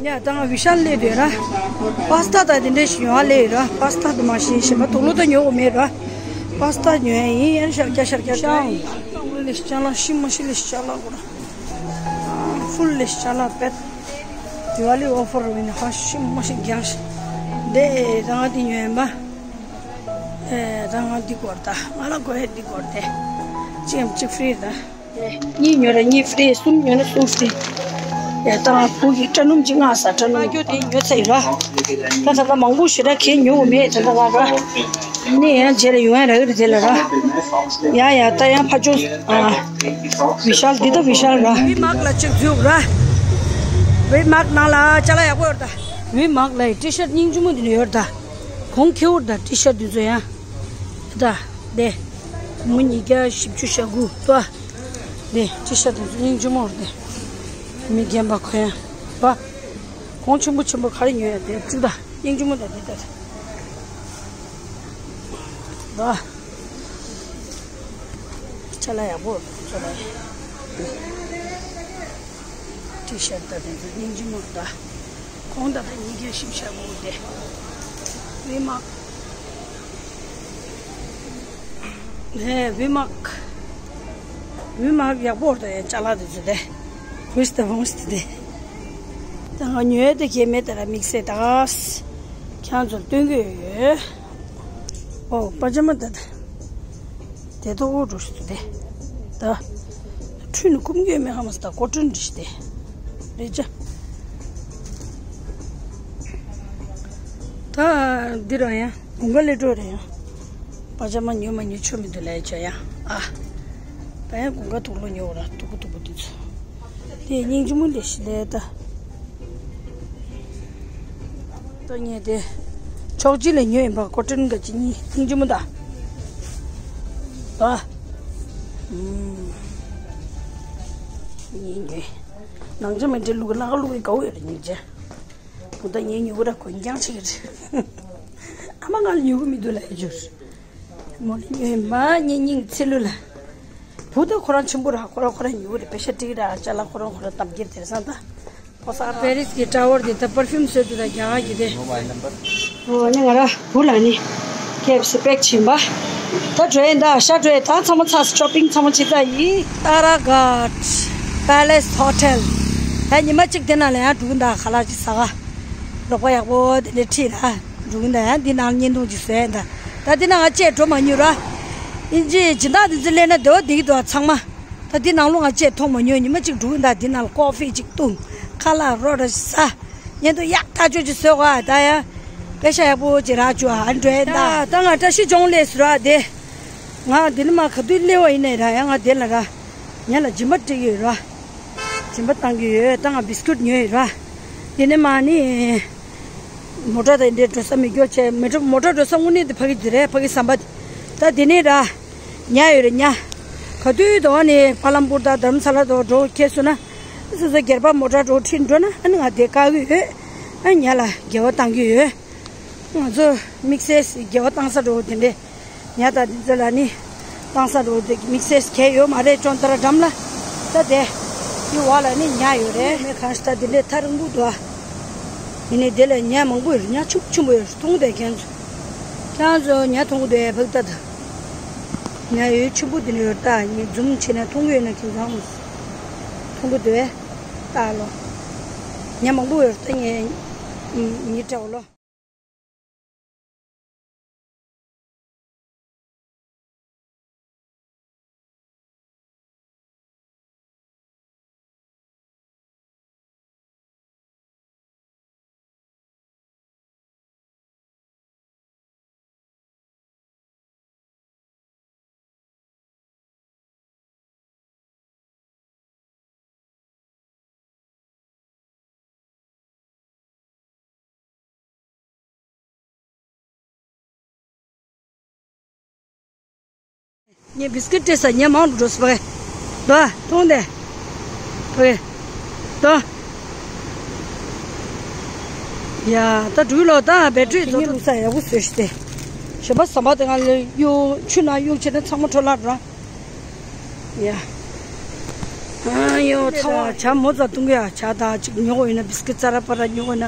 ཡ་ད་ང་བི་ཤལ་སླེབས་ཡོད་ར། པཱ་སི་ཏ་དང་དེ་འདྲ་ཞིག་ཉོ་བ་སླེབས་ཡོད་ར། པཱ་སི་ཏ་དུ་མ་ཤེས་ཤེས་པ་དུག་ལོག་ད་ཉོ་དགོས་མེད་ར། པཱ་སི་ཏ་ཉོ་ཡ་ཡིན། ཡར་ཤར་རྒྱ་ཤར་རྒྱ་ཤར། ལེ་ཤ་ལ་ཤི་མ་ཤི་ལེ་ཤ་ལ་གོ་ར། ཕུལ་ལེ་ཤ་ལ་པེད། དི་ཝ་ལི་ཨོ་ཕར་བི་ན་ཧ་ཤི་མ་ཤི་རྒྱང་ཤི། དེ་ད་ང་དེ་ཉོ་ཡིན་པ། ཨེ་ད་ང་འདི་དགོས་རེད་ད། ང་ལ་དགོས་ཡ་འདི་དགོས་རེད་དེ། གཅིག་གམ་གཅིག་ཧྥི་རི་རེད་ད། གཉིས་ཉོས་ར་གཉིས་ཧྥི་རི། གསུམ་ཉོས་ན་གསུམ་ཧྥི་རི། ཡ་ད་ང་བུ་གི་སྐྲ་སྣུམ་ཅིག་མངགས་ས། སྐྲ་སྣུམ་ང་ཁྱོད་དེ་ཉོ་ཚར་ཡིན་ར། ད་ད་ལྟ་མང་པོ་ཞེ་དྲག་གས་ཉོ་གི་མེད། ད་ལྟ་ང་ར་ནས་ཡང་རྗེས་ལ་ཡོང་ཡ་རག་གི་རེད་དེ་ལ་ར། ཡ་ཡ་ད་ཡང་ཕ་ཆོས་ཨ་བི་ཤལ་འདི་ད་བི་ཤལ་ར། ཝི་མཱརཊ་ལ་ཅིག་འཛུལ་ར། ཝི་མཱརཊ་ནང་ལ་ཅ་ལག་ཡག་པོ་ཡོད་ར་ད། ཝི་མཱརཊ་ལ་ཊི་ཤརཊ་སྙིང་རྗེ་མོ་འདི་ནས་ཡོད་ར་ད། གོང་ཁེ་པོ་ར་ད་ཊི་ཤརཊ་འདི་ཚོ་ཡང་། ད་དེ་མུ་ཉིས་བརྒྱ་བཞི་བཅུ་ཞེ་དགུ་ཏོ། དེ་ཊི་ཤརཊ་དེ་ཚོ་སྙིང་རྗེ་མོ་རེད་དེ། མི་རྒན་པ་ཁོ་ཡང་བ། གོང་ཆེན་པོ་ཆེན་པོ་ག་རེ་ཉོ་ཡ་དེ་བཅུག་ད། སྙིང་རྗེ་མོ་ད་དེ་ད། བ། ཅ་ལག་ཡག་པོ་ཅ་ལག་ཡ། ཊི་ཤརཊ་དང་དེ་ཚོ་སྙིང་རྗེ་མོ་རེད་ད། གོང་ད་ལྟ་ཉིས་བརྒྱ་བཞི་བཅུ་ཞེ་དགུ་དེ། ཝི་མཱརཊ། ཧེ་ཝི་མཱརཊ། ཝི་མཱརཊ་ཡག་པོ་རེད་ཡ། ཅ་ལག་དེ་ཚོ་དེ། ཝིས་ད་ཝོངས་དེ་དེ། ད་ང་ཉོས་དེ་གས་མེད་དེ་ར་དམིགས་བསལ་ད། ཁྱེད་ཚོར་སྟོན་གི་ཡོད། ཨོ་པ་ཇ་མ་དེ་དེ། དེ་ད་ཨོ་འགྲོ་ཞིག་དེ། ད་ཁྲུས་ནི་ཀུམ་གྱི་མེ་ཧ་མ་སི་ད་ཀོ་ཊོན་འདྲི་ཞིག་དེ་རེད་ཅ། ད་འདི་རང་ཡང་དགུན་ཁ་སླེབས་འགྲོ་རེད་ཡང་། པ་ཇ་མ་ཉོས་མ་ཉོས་ཆོ་མི་འདུག་ལས་ཆ་ཡང་ཨ། ད་ཡང་དགུན་ཁ་དུག་ལོག་ཉོ་ར་དུག་གུ་དུག་གུ་དུ་ཚོ། དེ་སྙིང་རྗེ་མོ་ལས་ཞིག་ལས་ད། ད་ངས་དེ་ཕྱོགས་གཅིག་ལས་ཉོས་ཡིན་པ་ཀོ་ཊོན་ག་ཅི་གཉིས་སྙིང་རྗེ་མོ་ད། ད། ཨུམ། གཉིས་ཉོས། ནང་ཆ་མི་འདྲ་ལུག་ལག་ལུག་གི་གའུ་ཡོད་རེད་སྙིང་རྗེ། བུ་ད་ངས་ཉོ་གི་ར་གོན་རྐྱང་ཆེ་གི་རེད། ཨ་མ་ང་ལ་ཉོ་གི་མི་འདུག་ལ་ཨེ་འཇུར། མོ་ལ་ཉོས་མ་ངས་སྙིང་ཚིལ་ལུ་ལ། བུ་ད་ཁོ་རང་ཆེན་པོ་ར་ཁོ་རང་ཁོ་རང་ཉོ་གི་རེད། པེ་ཤ་ཏིག་ར་ཅ་ལག་ཁོ་རང་ཁོ་རང་གཏམ་རྒྱབ་དེར་སང་ད། ཁོ་ས་པེ་རིས་ཀྱི་ཊ་ཝར་དེ་ད་པར་ཕིའུམ་བཟོས་འདུག་ད་རྒྱ་གར་གྱི་དེ། ཨོ་ནི་ང་ར་བུ་ལ་ནི་ཁེབ་སི་པེག་ཕྱིན་པ། ད་འགྲོ་ཡིན་ད་ཤ་འགྲོ་ཡིན་ད་ཚང་མ་ཚ་ཤོ་པིང་ཚང་མ་བྱེད་ད་ཡིན། ཏཱ་ར་གྷཊ་པེ་ལེ་སི་ཧོ་ཊེལ། ད་ཉི་མ་གཅིག་དེ་ན་ལ་ཡང་འགྲོ་གི་ད་ཁ་ལག་ཅིག་ཟ་ག་ལོག་པ་ཡག་པོ་དེ་འདྲ་ཁྲིད་ར། འགྲོ་གི་ད་ཡང་འདི་ནང་བརྙན་ཐུང་ཅིག་བཟོས་ཡིན་ད། ད་འདི་ན་ང་བཅས་འགྲོ་མ་མྱོང་ར། ཨིན་ཇི་སྦྱིན་བདག་འདི་ཚོ་སླེབས་ན་བདེ་བ་བདེ་གི་འདུག་ཚང་མ། ད་འདི་ནང་ལོགས་ང་བཅས་མཐོང་མ་མྱོང་། ཉི་མ་གཅིག་འགྲོ་གི་ད་འདི་ནང་ལ་ཀོ་ཕི་ཅིག་བཏུང་། ཁ་ལག་རོ་ར་ཟ། བརྙན་ཐུང་ཡག་ཐག་ཆོད་ཅིག་བཟོས་གོ་ད་ཡ། པེ་ཤ་ཡག་པོ་ཅིག་རག་བཅུག་ཨ་འགྲོ་ཡིན་ད། ད་ང་བཀྲ་ཤིས་ལྗོངས་སླེབས་སོང་ར་དེ། ང་འདི་ནས་མར་ག་དུས་སླེབས་པ་ཡིན་ནའི་ར་ཡ་ང་དེ་ལ་ར། ཉལ་ལ་སྦྱིན་པ་སྤྲད་ཀྱི་ཡོད་ར། སྦྱིན་པ་བཏང་གི་ཡོད། ད་ང་བིས་ཀུད་ཉོས་ཡོད་ར། དེ་ནས་མར་ནི། མོ་ཊ་དང་འདྲེ་འགྲོ་ས་མི་སྐྱོ་བྱས་མི་འགྲོ། མོ་ཊ་འགྲོ་ས་དངོས་གནས་དེ་ཕ་གི་དེ་རེད། ཕ་གི་ཟམ་པ་དེ། ད་དེ་ནས་ར། ཉལ་ཡོད་རེད་ཉལ། ག་དུས་དོ་ནི་ཕ་ལམ་པུར་དང་དྷ་རམ་ས་ལ་དང་འགྲོ་ཁེལ་སོང་ན། སོ་སོ་སྒེར་པ་མོ་ཊ་འགྲོ་ཁྲིད་འགྲོ་ན་ཨ་ནི་ང་དེ་བཀག་གི་ཡོད། ཨ་ཉལ་ལ་དགེ་བ་བཏང་གི་ཡོད། ང་ཚོ་དམིགས་བསལ་དགེ་བ་བཏང་ས་འགྲོ་དེ་འདྲས། ཉ་དང་འདི་ཚོ་ལ་ནི་བཏང་ས་འགྲོ་དེ་དམིགས་བསལ་གས་ཡོད་མ་རེད། ཅོང་ཏ་ར་འགྲམ་ལ་ད་དེ་ཡི་བ་ལ་ནི་ཉ་ཡོད་རེད། མེ་གང་ཞིག་ད་དེ་འདྲས་ཐག་རིང་པོ་འདུག་ཨ། ཡིན་ནའི་དེ་ལ་ཉ་མང་པོ་ཡོད་རེད། ཉ་ཆུང་ཆུང་པོ་ཡོད་རེད། མཐོང་དེ་ཁྱེད་ཚོ་ཁྱེད་ཚོ་ཉ་མཐོང་གི་འདུག་ཨེ་ཕག་ད་ད། ཉ་ཡོད་ཆེན་པོ་དེ་འདྲ་ཡོད་ད། ངས་ཛུམ་བྱས་ན་མཐོང་གི་ཡོད་ན་ཁྱེད་ཚོ་མཐོང་གི་འདུག་ཨེ་ད་ལོ། ཉ་མང་པོ་ཡོད་རེད་ད། ངས་ཉི་སྤྲད་འོ་ལོ། ངས་བིས་ཀིཊ་སྤྲད་ས་ཉ་མང་དུ་འགྲོ་སོང་བ་གས། དོ་མཐོང་དེ། བ་གས། དོ། ཡ་ད་འགྲུལ་ལོ་ད་བེ་ཊི་རི་རྫོགས་འགྲོ། ས་ཡག་པོ་བཟོས་ཤི་སྟེ། གཞན་པ་ཟམ་པ་དེ་ང་ལ་གཡུག་ཆུ་ནང་གཡུག་བྱས་ན་ཚང་མ་འཕྲོ་བརླག་འགྲོ། ཡ། ཨ་ཡོ་ཚ་བ་ཇ་མོ་ཙ་བཏུང་གི་ཡ་ཇ་དང་ཅིག་ཉོ་དགོས་ཡོད་ན་བིས་ཀིཊ་ཙ་ར་པ་ར་ཉོ་དགོས་ན་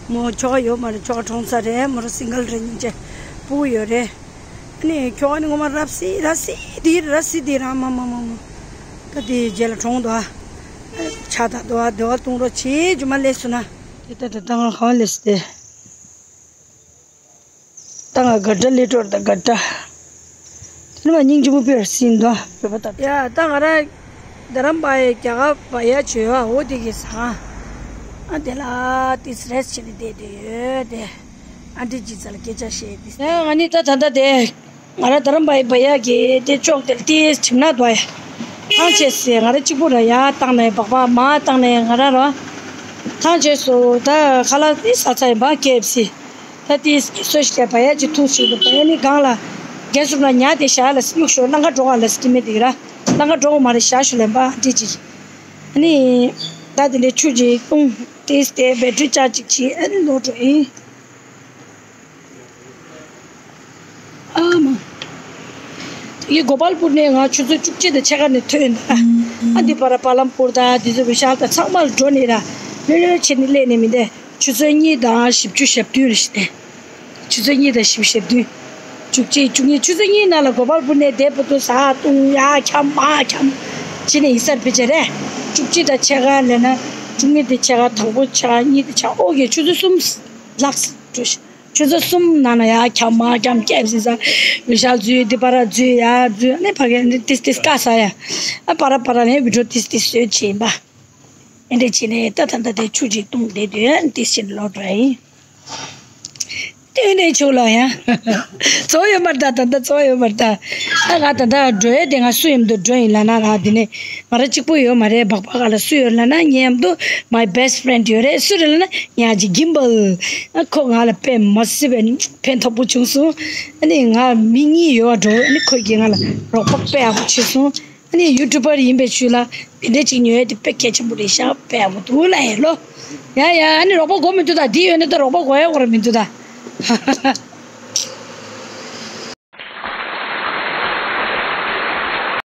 མོ་ཁྱོ་ག་ཡོད་མ་རེད། ཁྱོ་ག་གྲོངས་ཚར་རེད། མོ་ར་སིང་གལ་རེད། སྙིང་རྗེ་སྤུ་གུ་ཡོད་རེད། ཨ་ནི་ཁྱོ་ག་ནི་ངོ་མ་རབ་སི་ར་སི་དེ་ར་སི་དེ་ར་མ་མ་མ་མ། ད་དེ་རྗེས་ལ་གྲོངས་འདུག་ཨ། ཇ་དང་དོ་བ་དོ་བ་བཏུང་རོགས་བྱེད། རྒྱུ་མ་སླེབས་སོང་ན། དེ་ལྟ་དེ་ལྟ་ང་གང་སླེབས་སི་དེ། ད་ང་དགའ་སྤྲོ་ལས་སྤྲོ་དང་དགའ་སྤྲོ། དེ་ནི་མ་སྙིང་རྗེ་མོ་དཔེ་ར་སྲིད་འདུག་བོད་པ་ལྟར། ཡ་ད་ང་ར་རྡ་རམ་པ་ཡི་རྒྱ་གར་བ་ཡ་བྱོས་ཡ་འོ་དེ་གི་ས། ཨ་དེ་ལ་ཏིས་རེས་བྱས་ནས་བསྡད་དེ་ཡོད་དེ། ཨ་འདྲི་ཇི་ཙ་ལ་སྐད་ཆ་བཤད་དེ། ཨ་ང་ནི་ད་ད་ད་དེ། ང་ར་ད་རམ་པའི་བ་ཡ་གི་དེ་ཅོག་དེ་ཏིས་ཁྱིམ་ན་དོ་ཡ། ཐང་ཆད་སེ་ང་ར་གཅིག་པུ་ར་ཡ་བཏང་ནས་སྦག་སྦག་མ་བཏང་ནས་ང་ར་ར། ཐང་ཆད་སོ་ད་ཁ་ལག་ཏིས་ས་ཚ་ཡིན་པ་སྐྱེབ་སི། ད་ཏིས་སོ་ཞིག་ལས་བ་ཡ་ཅི་ཐུག་ཞིག་ལ་བ་ཡ་ནི་གང་ལ། རྒན་སུབ་ལ་ཉ་དེ་ཞག་ལ་སི་གཡུག་ཤོ་ལང་ཀ་འགྲོ་བ་ལ་སི་ཀི་མེད་དེ་ར། ལང་ཀ་འགྲོ་བ་མ་རེད་ཞག་ཤོ་ལེན་པ་འདྲི་ཅིག་ཨ་ནི། ད་དེ་འདྲའི་ཆུ་ཅིག་བཏུང་། ཏིས་དེ་བེ་ཊི་རི་ཅར་ཅིག་བྱས་ཨ་ནི་ལོག་འགྲོ་ཡིན། ཨ་མ། དེ་གི་གོ་པལ་པུར་ནས་ང་ཆུ་ཚོད་བཅུ་གཅིག་དང་ཕྱེད་ཀ་ནས་ཐོན་འདུག་ཨ་འདི་བར་པ་ལམ་པུར་དང་དེ་ཚོ་བི་ཤལ་དང་ཚང་མར་འགྲོ་ནས་ར། ལྷོད་ལྷོད་བྱས་ནས་སླེབས་ནས་མི་འདས་ཆུ་ཚོད་གཉིས་དང་བཞི་བཅུ་ཞེ་བདུན་རེད་ཤི་ནས། ཆུ་ཚོད་གཉིས་དང་བཞི་བཅུ་ཞེ་བདུན། བཅུ་གཅིག་བཅུ་གཉིས་ཆུ་ཚོད་གཉིས་ནང་ལ་གོ་པལ་པུར་ནས་དེ་བར་དུ་ཟ་བཏུང་ཡ་འཁྱམ་མ་འཁྱམ། བྱས་ནས་ཡིན་སར་ཕི་ཆ་རེད། བཅུ་གཅིག་དང་ཕྱེད་ཀ་ལས་ན། བཅུ་གཉིས་དེ་ཕྱེད་ཀ་དང་པོ་ཕྱེད་ཀ་གཉིས་དེ་ཕྱེད་ཀ་ཨོ་ཡ་ཆུ་ཚོད་གསུམ་ལགས་འགྲོ་ཤི། ཆུ་ཚོད་གསུམ་ནང་ན་ཡ་འཁྱམ་མ་འཁྱམ་སྐྱེབ་སི་ས། ཡུལ་ཤར་འཛུལ་འདི་པར་འཛུལ་ཡ་འཛུལ་ཨ་ནི་ཕ་གི་ཏིས་ཏིས་ཀ་ས་ཡ། ཨ་པ་ར་པ་ར་ནས་བི་ཌིའོ་ཏིས་ཏིས་བཟོས་བྱས་ཡིན་པ། ཨེ་འདྲ་བྱས་ནས་ད་ད་ད་དེ་ཆུ་ཅིག་བཏུང་བསྡད་དུས་ཨ་ནི་ཏིས་ཕྱིན་ལོག་འགྲོ་ཡིན། ལྟོས་ནས་ཆུ་ལ་ཡ། ཚོ་ཡོད་མར་ད་ད་ད་ཚོ་ཡོད་མར་ད། ཨ་ང་ད་ད་འགྲོ་ཡ་དེ་ང་སུ་ཡིན་འདུག་འགྲོ་ཡིན་ལ་ན་ར་དེ་ནས་ང་ར་གཅིག་པུ་ཡོད་མ་རེད་སྦག་སྦག་ག་ལ་སུ་ཡོད་ལ་ན་ངའི་ཡམ་དུ་my best friend ཡོད་རེད་སུ་རེད་ལ་ན་ཉ་ཅི་གིམ་བལ། ཨ་ཁོ་ང་ལ་དཔེ་མ་སྲིད་པའི་ཕན་ཐོགས་པོ་བྱུང་སོང་། ཨ་ནི་ང་མི་གཉིས་ཡོད་བ་འགྲོ་ཨ་ནི་ཁོ་གིས་ང་ལ་རོགས་པ་དཔེ་ཡག་པོ་བྱས་སོང་། ཨ་ནི་ཡུ་ཊུ་པར་ཡིན་པའི་ཆུ་ལ་དེ་འདྲ་ཅིག་ཉོ་ཡ་དེ་དཔེ་གལ་ཆེན་པོ་རེད་ཤག་དཔེ་ཡག་པོ་འདུག་ལ་ཡ་ལོ། ཡ་ཡ་ཨ་ནི་རོགས་པ་དགོས་མི་འདུག་ད་འདི་ཡོད་ན་ད་རོགས་པ་དགོས་ཡ་དགོས་ར་མི་འདུག་ད།